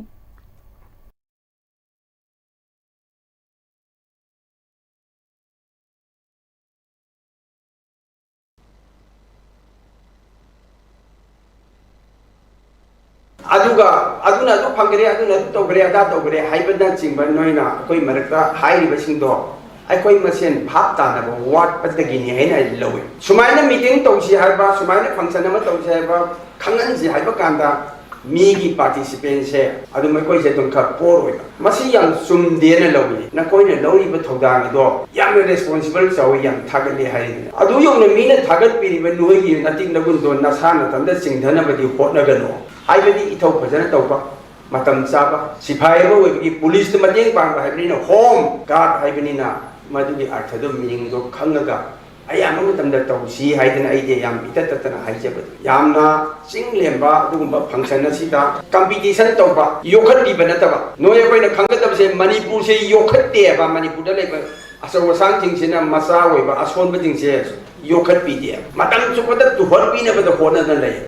ꯑꯗꯨꯒ ꯑꯗꯨꯅ ꯑꯗꯨ ꯐꯪꯈ꯭ꯔꯦ, ꯑꯗꯨꯅ ꯑꯗꯨ ꯇꯧꯈ꯭ꯔꯦ, ꯑꯗꯥ ꯇꯧꯈ꯭ꯔꯦ ꯍꯥꯏꯕꯅꯆꯤꯡꯕ ꯅꯣꯏꯅ ꯑꯩꯈꯣꯏ ꯃꯔꯛꯇ ꯍꯥꯏꯔꯤꯕꯁꯤꯡꯗꯣ ꯑꯩꯈꯣꯏ ꯃꯁꯦꯟ ꯚꯥꯞ ꯇꯥꯅꯕ ꯋꯥꯠꯄꯗꯒꯤꯅꯤ ꯍꯥꯏꯅ ꯑꯩ ꯂꯧꯏ꯫ ꯁꯨꯃꯥꯏꯅ ꯃꯤꯇꯤꯡ ꯇꯧꯁꯤ ꯍꯥꯏꯕ, ꯁꯨꯃꯥꯏꯅ ꯐꯪꯁꯟ ꯑꯃ ꯇꯧꯁꯤ ꯍꯥꯏꯕ ꯈꯪꯍꯟꯁꯤ ꯍꯥꯏꯕ ꯀꯥꯟꯗ ꯃꯤꯒꯤ ꯄꯥꯔꯇꯤꯁꯤꯄꯦꯟꯁꯦ ꯑꯗꯨꯝ ꯑꯩꯈꯣꯏꯁꯦ ꯑꯗꯨꯝ ꯈꯔ ꯄꯣꯔ ꯑꯣꯏꯕ, ꯃꯁꯤ ꯌꯥꯝ ꯆꯨꯝꯗꯦꯅ ꯂꯧꯏ꯫ ꯅꯈꯣꯏꯅ ꯂꯧꯔꯤꯕ ꯊꯧꯗꯥꯡ ꯑꯗꯣ ꯌꯥꯝꯅ ꯔꯦꯁꯄꯣꯟꯁꯤꯕꯜ ꯆꯥꯎꯏ, ꯌꯥꯝ ꯊꯥꯒꯠꯂꯤ ꯍꯥꯏꯔꯤꯕꯅꯤ꯫ ꯑꯗꯨ ꯌꯧꯅ ꯃꯤꯅ ꯊꯥꯒꯠꯄꯤꯔꯤꯕ ꯅꯣꯏꯒꯤ ꯅꯇꯤꯛ ꯅꯒꯨꯟꯗꯣ ꯅꯁꯥ ꯅꯊꯟꯗ ꯆꯤꯡꯊꯅꯕꯗꯤ ꯍꯣꯠꯅꯒꯅꯨ꯫ ꯍꯥꯏꯕꯗꯤ ꯏꯊꯧ ꯐꯖꯅ ꯇꯧꯕ, ꯃꯇꯝ ꯆꯥꯕ, ꯁꯤꯐꯥꯏ ꯑꯃ ꯑꯣꯏꯕꯒꯤ ꯄꯨꯂꯤꯁꯇ ꯃꯇꯦꯡ ꯄꯥꯡꯕ ꯍꯥꯏꯕꯅꯤꯅ, ꯍꯣꯝ ꯒꯥꯔꯗ ꯍꯥꯏꯕꯅꯤꯅ, ꯃꯗꯨꯒꯤ ꯑꯔꯊꯗꯣ, ꯃꯤꯅꯤꯡꯗꯣ ꯈꯪꯉꯒ ꯑꯌꯥꯝꯕ ꯃꯇꯝꯗ ꯇꯧꯁꯤ ꯍꯥꯏꯗꯅ ꯑꯩꯗꯤ ꯌꯥꯝ ꯏꯇꯠ ꯇꯠꯇꯅ ꯍꯥꯏꯖꯕꯅꯤ꯫ ꯌꯥꯝꯅ ꯆꯤꯡ ꯂꯦꯝꯕ ꯑꯗꯨꯒꯨꯝꯕ ꯐꯪꯁꯟ ꯑꯁꯤꯗ ꯀꯝꯄꯤꯇꯤꯁꯟ ꯇꯧꯕ, ꯌꯣꯛꯈꯠꯄꯤꯕ ꯅꯠꯇꯕ꯫ ꯅꯣꯏ ꯑꯩꯈꯣꯏꯅ ꯈꯪꯒꯗꯕꯁꯦ, ꯃꯅꯤꯄꯨꯔꯁꯦ ꯌꯣꯛꯈꯠꯇꯦꯕ꯫ ꯃꯅꯤꯄꯨꯔꯗ ꯂꯩꯕ ꯑꯆꯧ ꯑꯁꯥꯡꯁꯤꯡꯁꯤꯅ ꯃꯆꯥ ꯑꯣꯏꯕ ꯑꯁꯣꯟꯕꯁꯤꯡꯁꯦ ꯌꯣꯛꯈꯠꯄꯤꯗꯦꯕ꯫ ꯃꯇꯝ ꯆꯨꯞꯄꯗ ꯇꯨꯍꯠꯄꯤꯅꯕꯗ ꯍꯣꯠꯅꯗꯅ ꯂꯩ꯫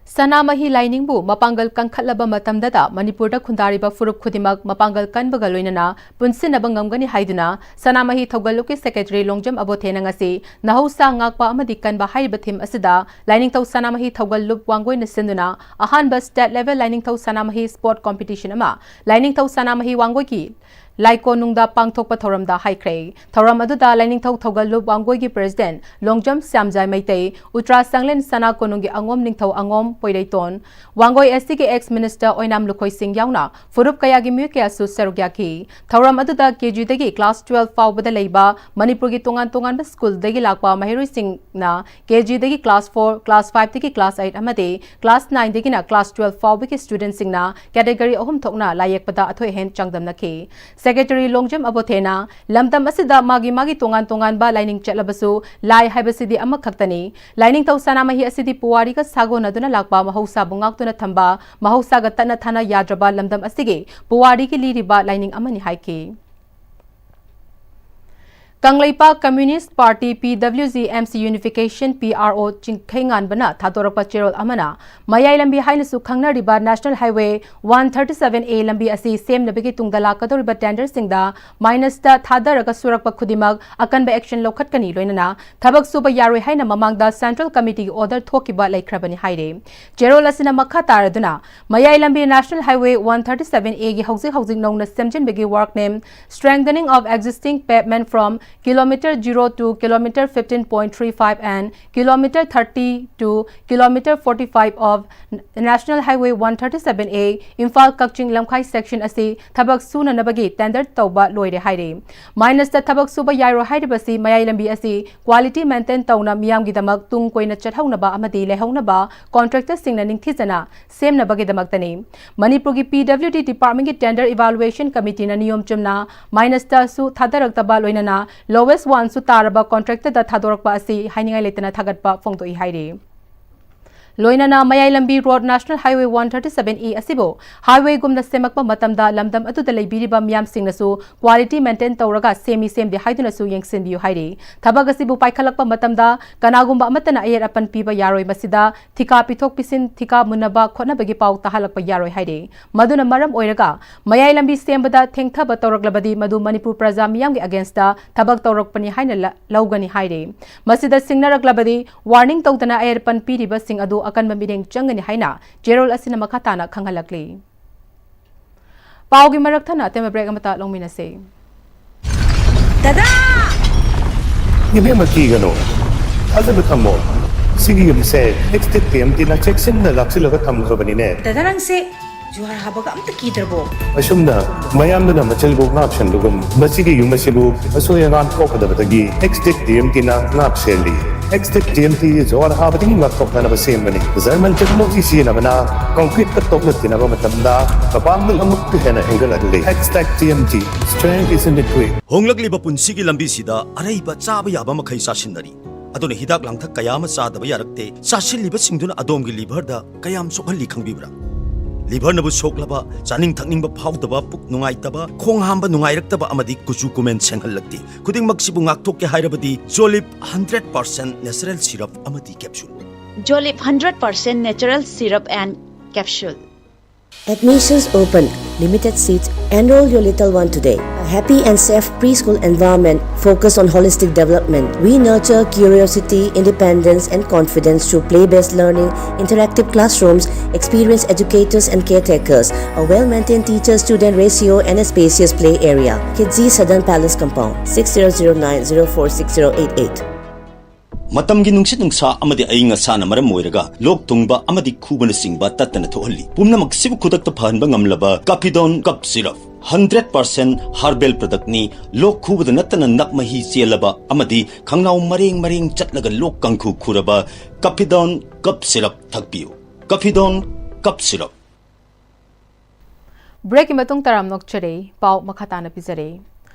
ꯁꯅꯥꯃꯍꯤ ꯂꯥꯏꯅꯤꯡꯕꯨ ꯃꯄꯥꯡꯒꯜ ꯀꯟꯈꯠꯂꯕ ꯃꯇꯝꯗꯇ ꯃꯅꯤꯄꯨꯔꯗ ꯈꯨꯟꯗꯥꯔꯤꯕ ꯐꯨꯔꯨꯞ ꯈꯨꯗꯤꯡꯃꯛ ꯃꯄꯥꯡꯒꯜ ꯀꯟꯕꯒ ꯂꯣꯏꯅꯅ ꯄꯨꯟꯁꯤꯟꯅꯕ ꯉꯝꯒꯅꯤ ꯍꯥꯏꯗꯨꯅ ꯁꯅꯥꯃꯍꯤ ꯊꯧꯒꯜ ꯂꯨꯞꯀꯤ ꯁꯦꯀ꯭ꯔꯦꯇꯔꯤ ꯂꯣꯡꯖꯝ ꯑꯕꯣꯊꯦꯅ ꯉꯁꯤ ꯅꯍꯧꯁꯥ ꯉꯥꯛꯄ ꯑꯃꯗꯤ ꯀꯟꯕ ꯍꯥꯏꯔꯤꯕ ꯊꯤꯝ ꯑꯁꯤꯗ ꯂꯥꯏꯅꯤꯡꯊꯧ ꯁꯅꯥꯃꯍꯤ ꯊꯧꯒꯜ ꯂꯨꯞ ꯋꯥꯡꯒꯣꯏꯅ ꯁꯤꯟꯗꯨꯅ ꯑꯍꯥꯟꯕ ꯁ꯭ꯇꯦꯠ ꯂꯦꯚꯦꯜ ꯂꯥꯏꯅꯤꯡꯊꯧ ꯁꯅꯥꯃꯍꯤ ꯁ꯭ꯄꯣꯔꯠ ꯀꯝꯄꯤꯇꯤꯁꯟ ꯑꯃ ꯂꯥꯏꯅꯤꯡꯊꯧ ꯁꯅꯥꯃꯍꯤ ꯋꯥꯡꯒꯣꯏꯒꯤ ꯂꯥꯏꯀꯣꯅꯨꯡꯗ ꯄꯥꯡꯊꯣꯛꯄ ꯊꯧꯔꯝꯗ ꯍꯥꯏꯈ꯭ꯔꯦ꯫ ꯊꯧꯔꯝ ꯑꯗꯨꯗ ꯂꯥꯏꯅꯤꯡꯊꯧ ꯊꯧꯒꯜ ꯂꯨꯞ ꯋꯥꯡꯒꯣꯏꯒꯤ ꯄ꯭ꯔꯦꯁꯤꯗꯦꯟꯠ ꯂꯣꯡꯖꯝ ꯁ꯭ꯌꯥꯝꯖꯥꯏ ꯃꯩꯇꯩ, ꯎꯇ꯭ꯔꯥ ꯆꯥꯡꯂꯦꯟ ꯁꯅꯥ ꯀꯣꯅꯨꯡꯒꯤ ꯑꯉꯣꯝ ꯅꯤꯡꯊꯧ ꯑꯉꯣꯝ ꯄꯣꯏꯔꯩꯇꯣꯟ, ꯋꯥꯡꯒꯣꯏ ꯑꯦꯁ ꯇꯤꯒꯤ ꯑꯦꯛꯁ ꯃꯤꯅꯤꯁꯇꯔ ꯑꯣꯏꯅꯥꯝ ꯂꯨꯈꯣꯏꯁꯤꯡ ꯌꯥꯎꯅ ꯐꯨꯔꯨꯞ ꯀꯌꯥꯒꯤ ꯃꯤꯑꯣꯏ ꯀꯌꯥꯁꯨ ꯁꯔꯨꯛ ꯌꯥꯈꯤ꯫ ꯊꯧꯔꯝ ꯑꯗꯨꯗ ꯀꯦ ꯖꯤꯗꯒꯤ ꯀ꯭ꯂꯥꯁ ꯇꯨꯋꯦꯜꯐ ꯐꯥꯎꯕꯗ ꯂꯩꯕ ꯃꯅꯤꯄꯨꯔꯒꯤ ꯇꯣꯉꯥꯟ ꯇꯣꯉꯥꯟꯕ ꯁ꯭ꯀꯨꯜꯗꯒꯤ ꯂꯥꯛꯄ ꯃꯍꯩꯔꯣꯏꯁꯤꯡꯅ ꯀꯦ ꯖꯤꯗꯒꯤ ꯀ꯭ꯂꯥꯁ ꯐꯣꯔ, ꯀ꯭ꯂꯥꯁ ꯐꯥꯏꯚꯇꯒꯤ ꯀ꯭ꯂꯥꯁ ꯑꯩꯠ ꯑꯃꯗꯤ ꯀ꯭ꯂꯥꯁ ꯅꯥꯏꯟꯗꯒꯤꯅ ꯀ꯭ꯂꯥꯁ ꯇꯨꯋꯦꯜꯐ ꯐꯥꯎꯕꯒꯤ ꯁ꯭ꯇꯨꯗꯦꯟꯠꯁꯤꯡꯅ ꯀꯦꯇꯦꯒꯣꯔꯤ ꯑꯍꯨꯝ ꯊꯣꯛꯅ ꯂꯥꯏ ꯌꯦꯛꯄꯗ ꯑꯊꯣꯏ ꯑꯍꯦꯟ ꯆꯥꯡꯗꯝꯅꯈꯤ꯫ ꯁꯦꯀ꯭ꯔꯦꯇꯔꯤ ꯂꯣꯡꯖꯝ ꯑꯕꯣꯊꯦꯅ ꯂꯝꯗꯝ ꯑꯁꯤꯗ ꯃꯥꯒꯤ ꯃꯥꯒꯤ ꯇꯣꯉꯥꯟ ꯇꯣꯉꯥꯟꯕ ꯂꯥꯏꯅꯤꯡ ꯆꯠꯂꯕꯁꯨ ꯂꯥꯏ ꯍꯥꯏꯕꯁꯤꯗꯤ ꯑꯃꯈꯛꯇꯅꯤ꯫ ꯂꯥꯏꯅꯤꯡꯊꯧ ꯁꯅꯥꯃꯍꯤ ꯑꯁꯤꯗꯤ ꯄꯨꯋꯥꯔꯤꯒ ꯁꯥꯒꯣꯟꯅꯗꯨꯅ ꯂꯥꯛꯄ ꯃꯍꯧꯁꯥꯕꯨ ꯉꯥꯛꯇꯨꯅ ꯊꯝꯕ, ꯃꯍꯧꯁꯥꯒ ꯇꯠꯅ ꯊꯥꯅ ꯌꯥꯗ꯭ꯔꯕ ꯂꯝꯗꯝ ꯑꯁꯤꯒꯤ ꯄꯨꯋꯥꯔꯤꯒꯤ ꯂꯤꯔꯤꯕ ꯂꯥꯏꯅꯤꯡ ꯑꯃꯅꯤ ꯍꯥꯏꯈꯤ꯫ Kangleipak Communist Party P W G M C Unification P R O ꯆꯤꯡꯈꯩꯉꯥꯟꯕꯅ ꯊꯥꯗꯣꯔꯛꯄ ꯆꯦꯔꯣꯜ ꯑꯃꯅ ꯃꯌꯥꯏ ꯂꯝꯕꯤ ꯍꯥꯏꯅꯁꯨ ꯈꯪꯅꯔꯤꯕ National Highway one thirty seven A ꯂꯝꯕꯤ ꯑꯁꯤ ꯁꯦꯝꯅꯕꯒꯤ ꯇꯨꯡꯗ ꯂꯥꯛꯀꯗꯧꯔꯤꯕ tenderꯁꯤꯡꯗ minusꯇ ꯊꯥꯗꯔꯒ ꯁꯨꯔꯛꯄ ꯈꯨꯗꯤꯡꯃꯛ ꯑꯀꯟꯕ action ꯂꯧꯈꯠꯀꯅꯤ, ꯂꯣꯏꯅꯅ ꯊꯕꯛ ꯁꯨꯕ ꯌꯥꯔꯣꯏ ꯍꯥꯏꯅ ꯃꯃꯥꯡꯗ Central Committeeꯒꯤ order ꯊꯣꯛꯈꯤꯕ ꯂꯩꯈ꯭ꯔꯕꯅꯤ ꯍꯥꯏꯔꯤ꯫ ꯆꯦꯔꯣꯜ ꯑꯁꯤꯅ ꯃꯈꯥ ꯇꯥꯔꯗꯨꯅ ꯃꯌꯥꯏ ꯂꯝꯕꯤ National Highway one thirty seven Aꯒꯤ ꯍꯧꯖꯤꯛ ꯍꯧꯖꯤꯛ ꯅꯧꯅ ꯁꯦꯝꯖꯤꯟꯕꯒꯤ work name strengthening of existing pavement from kilometre zero to kilometre fifteen point three five and kilometre thirty to kilometre forty five of National Highway one thirty seven A, Imphal Kakching Lamkhai section ꯑꯁꯤ ꯊꯕꯛ ꯁꯨꯅꯅꯕꯒꯤ tender ꯇꯧꯕ ꯂꯣꯏꯔꯦ ꯍꯥꯏꯔꯤ꯫ minusꯇ ꯊꯕꯛ ꯁꯨꯕ ꯌꯥꯏꯔꯣꯏ ꯍꯥꯏꯔꯤꯕꯁꯤ ꯃꯌꯥꯏ ꯂꯝꯕꯤ ꯑꯁꯤ quality maintain ꯇꯧꯅ ꯃꯤꯌꯥꯝꯒꯤꯗꯃꯛ ꯇꯨꯡ ꯀꯣꯏꯅ ꯆꯠꯍꯧꯅꯕ ꯑꯃꯗꯤ ꯂꯩꯍꯧꯅꯕ contractorꯁꯤꯡꯅ ꯅꯤꯡꯊꯤꯖꯅ ꯁꯦꯝꯅꯕꯒꯤꯗꯃꯛꯇꯅꯤ꯫ ꯃꯅꯤꯄꯨꯔꯒꯤ P W D departmentꯀꯤ tender evaluation committeeꯅ ꯅꯤꯌꯣꯝ ꯆꯨꯝꯅ minusꯇꯁꯨ ꯊꯥꯗꯔꯛꯇꯕ, ꯂꯣꯏꯅꯅ lowest oneꯁꯨ ꯇꯥꯔꯕ contractorꯗ ꯊꯥꯗꯣꯔꯛꯄ ꯑꯁꯤ ꯍꯥꯏꯅꯤꯡꯉꯥꯏ ꯂꯩꯇꯅ ꯊꯥꯒꯠꯄ ꯐꯣꯡꯗꯣꯛꯏ ꯍꯥꯏꯔꯤ꯫ ꯂꯣꯏꯅꯅ ꯃꯌꯥꯏ ꯂꯝꯕꯤ road National Highway one thirty seven A ꯑꯁꯤꯕꯨ highwayꯒꯨꯝꯅ ꯁꯦꯝꯃꯛꯄ ꯃꯇꯝꯗ ꯂꯝꯗꯝ ꯑꯗꯨꯗ ꯂꯩꯕꯤꯔꯤꯕ ꯃꯤꯌꯥꯝꯁꯤꯡꯅꯁꯨ quality maintain ꯇꯧꯔꯒ ꯁꯦꯝꯃꯤ ꯁꯦꯝꯗꯦ ꯍꯥꯏꯗꯨꯅꯁꯨ ꯌꯦꯡꯁꯤꯟꯕꯤꯌꯨ ꯍꯥꯏꯔꯤ꯫ ꯊꯕꯛ ꯑꯁꯤꯕꯨ ꯄꯥꯏꯈꯠꯂꯛꯄ ꯃꯇꯝꯗ ꯀꯅꯥꯒꯨꯝꯕ ꯑꯃꯠꯇꯅ ꯑꯌꯦꯠ ꯑꯄꯟ ꯄꯤꯕ ꯌꯥꯔꯣꯏ꯫ ꯃꯁꯤꯗ ꯊꯤꯀꯥ ꯄꯤꯊꯣꯛ ꯄꯤꯁꯤꯟ, ꯊꯤꯀꯥ ꯃꯨꯟꯅꯕ ꯈꯣꯠꯅꯕꯒꯤ ꯄꯥꯎ ꯇꯥꯍꯜꯂꯛꯄ ꯌꯥꯔꯣꯏ ꯍꯥꯏꯔꯤ꯫ ꯃꯗꯨꯅ ꯃꯔꯝ ꯑꯣꯏꯔꯒ ꯃꯌꯥꯏ ꯂꯝꯕꯤ ꯁꯦꯝꯕꯗ ꯊꯦꯡꯊꯕ ꯇꯧꯔꯛꯂꯕꯗꯤ ꯃꯗꯨ ꯃꯅꯤꯄꯨꯔ ꯄ꯭ꯔꯖꯥ ꯃꯤꯌꯥꯝꯒꯤ againstꯇ ꯊꯕꯛ ꯇꯧꯔꯛꯄꯅꯤ ꯍꯥꯏꯅ ꯂ-, ꯂꯧꯒꯅꯤ ꯍꯥꯏꯔꯤ꯫ ꯃꯁꯤꯗ ꯁꯤꯡꯅꯔꯛꯂꯕꯗꯤ warning ꯇꯧꯗꯅ ꯑꯌꯦꯠ ꯑꯄꯟ ꯄꯤꯔꯤꯕꯁꯤꯡ ꯑꯗꯨ ꯑꯀꯟꯕ ꯃꯤꯠꯌꯦꯡ ꯆꯪꯒꯅꯤ ꯍꯥꯏꯅ ꯆꯦꯔꯣꯜ ꯑꯁꯤꯅ ꯃꯈꯥ ꯇꯥꯅ ꯈꯪꯍꯜꯂꯛꯂꯤ꯫ ꯄꯥꯎꯒꯤ ꯃꯔꯛ ꯊꯠꯅ ꯑꯇꯦꯟꯕ break ꯑꯃꯇ ꯂꯧꯃꯤꯟꯅꯁꯤ꯫ ꯗꯗꯥ! ꯏꯕꯦꯝꯃ, ꯀꯤꯒꯅꯨ, ꯊꯥꯖꯕ ꯊꯝꯃꯣ꯫ ꯁꯤꯒꯤ ꯌꯨꯝꯁꯦ Extech T M Tꯅ ꯆꯦꯛꯁꯤꯟꯅ ꯂꯥꯛꯁꯤꯜꯂꯒ ꯊꯝꯈ꯭ꯔꯕꯅꯤꯅꯦ꯫ ꯗꯗꯥ, ꯅꯪꯁꯦ ꯖꯨꯍꯥꯔ ꯍꯥꯕꯒ ꯑꯝꯇ ꯀꯤꯗ꯭ꯔꯕꯣ? ꯑꯁꯨꯝꯅ ꯃꯌꯥꯝꯗꯨꯅ ꯃꯆꯤꯜꯕꯨ ꯉꯥꯛꯁꯟꯕꯒꯨꯝ, ꯃꯁꯤꯒꯤ ꯌꯨꯝ ꯑꯁꯤꯕꯨ ꯑꯁꯣꯏ ꯑꯉꯥꯝ ꯊꯣꯛꯀꯗꯕꯗꯒꯤ Extech T M Tꯅ ꯉꯥꯛ ꯁꯦꯜꯂꯤ꯫ Extech T M T ꯖꯨꯍꯥꯔ ꯍꯥꯕꯗꯒꯤ ꯉꯥꯛꯊꯣꯛꯅꯅꯕ ꯁꯦꯝꯕꯅꯤ꯫ German technology ꯁꯤꯖꯤꯟꯅꯕꯅ concreteꯀ ꯇꯣꯛꯅ ꯇꯤꯟꯅꯕ ꯃꯇꯝꯗ ꯃꯄꯥꯡꯒꯜ ꯑꯃꯨꯛꯀ ꯍꯦꯟꯅ ꯍꯦꯟꯒꯠꯍꯜꯂꯤ꯫ Extech T M T, strength is in the grit. ꯍꯣꯡꯂꯛꯂꯤꯕ ꯄꯨꯟꯁꯤꯒꯤ ꯂꯝꯕꯤꯁꯤꯗ ꯑꯔꯩꯕ ꯆꯥꯕ ꯌꯥꯕ ꯃꯈꯩ ꯆꯥꯁꯤꯟꯅꯔꯤ꯫ ꯑꯗꯨꯅ ꯍꯤꯗꯥꯛ ꯂꯥꯡꯊꯛ ꯀꯌꯥ ꯑꯃ ꯆꯥꯗꯕ ꯌꯥꯔꯛꯇꯦ꯫ ꯆꯥꯁꯤꯜꯂꯤꯕꯁꯤꯡꯗꯨꯅ ꯑꯗꯣꯝꯒꯤ liverꯗ ꯀꯌꯥꯝ ꯁꯣꯛꯍꯜꯂꯤ ꯈꯪꯕꯤꯕ꯭ꯔꯥ? ꯂꯤꯚꯔꯅꯕꯨ ꯁꯣꯛꯂꯕ, ꯆꯥꯅꯤꯡ ꯊꯛꯅꯤꯡꯕ ꯐꯥꯎꯗꯕ, ꯄꯨꯛ ꯅꯨꯡꯉꯥꯏꯇꯕ, ꯈꯣꯡ ꯍꯥꯝꯕ ꯅꯨꯡꯉꯥꯏꯔꯛꯇꯕ ꯑꯃꯗꯤ ꯀꯨꯆꯨ ꯀꯨꯃꯦꯟ ꯁꯦꯡꯍꯜꯂꯛꯇꯦ꯫ ꯈꯨꯗꯤꯡꯃꯛꯁꯤꯕꯨ ꯉꯥꯛꯊꯣꯛꯀꯦ ꯍꯥꯏꯔꯕꯗꯤ ꯖꯣꯂꯤꯞ ꯍꯟꯗ꯭ꯔꯦꯠ ꯄꯥꯔꯁꯦꯟ ꯅꯦꯆꯔꯦꯜ ꯁꯤꯔꯞ ꯑꯃꯗꯤ capsule. Jolip hundred percent natural syrup and capsule. Admissions open. Limited seats. Enroll your little one today. A happy and safe preschool environment focused on holistic development. We nurture curiosity, independence, and confidence through play based learning, interactive classrooms, experienced educators and caretakers, a well maintained teacher student ratio, and a spacious play area. Kidzi Southern Palace Compound, six zero zero nine zero four six zero eight eight. ꯃꯇꯝꯒꯤ ꯅꯨꯡꯁꯤꯠ ꯅꯨꯡꯁꯥ ꯑꯃꯗꯤ ꯑꯏꯪ ꯑꯁꯥꯅ ꯃꯔꯝ ꯑꯣꯏꯔꯒ ꯂꯣꯛ ꯊꯨꯡꯕ ꯑꯃꯗꯤ ꯈꯨꯕꯅꯆꯤꯡꯕ ꯇꯠꯇꯅ ꯊꯣꯛꯍꯜꯂꯤ꯫ ꯄꯨꯝꯅꯃꯛꯁꯤꯕꯨ ꯈꯨꯗꯛꯇ ꯐꯍꯟꯕ ꯉꯝꯂꯕ ꯀꯥꯐꯤꯗꯣꯟ ꯀꯞ ꯁꯤꯔꯞ, ꯍꯟꯗ꯭ꯔꯦꯠ ꯄꯥꯔꯁꯦꯟ ꯍꯥꯔꯕꯦꯜ ꯄ꯭ꯔꯗꯛꯅꯤ꯫ ꯂꯣꯛ ꯈꯨꯕꯗ ꯅꯠꯇꯅ ꯅꯞ ꯃꯍꯤ ꯆꯦꯜꯂꯕ ꯑꯃꯗꯤ ꯈꯪꯅꯥꯎ ꯃꯔꯦꯡ ꯃꯔꯦꯡ ꯆꯠꯂꯒ ꯂꯣꯛ ꯀꯥꯡꯈꯨ ꯈꯨꯔꯕ ꯀꯥꯐꯤꯗꯣꯟ ꯀꯞ ꯁꯤꯔꯞ ꯊꯛꯄꯤꯌꯨ꯫ ꯀꯥꯐꯤꯗꯣꯟ ꯀꯞ ꯁꯤꯔꯞ꯫ ꯕ꯭ꯔꯦꯛꯀꯤ ꯃꯇꯨꯡ ꯇꯔꯥꯝꯅ ꯑꯣꯛꯆꯔꯤ꯫ ꯄꯥꯎ ꯃꯈꯥ ꯇꯥꯅ ꯄꯤꯖꯔꯤ꯫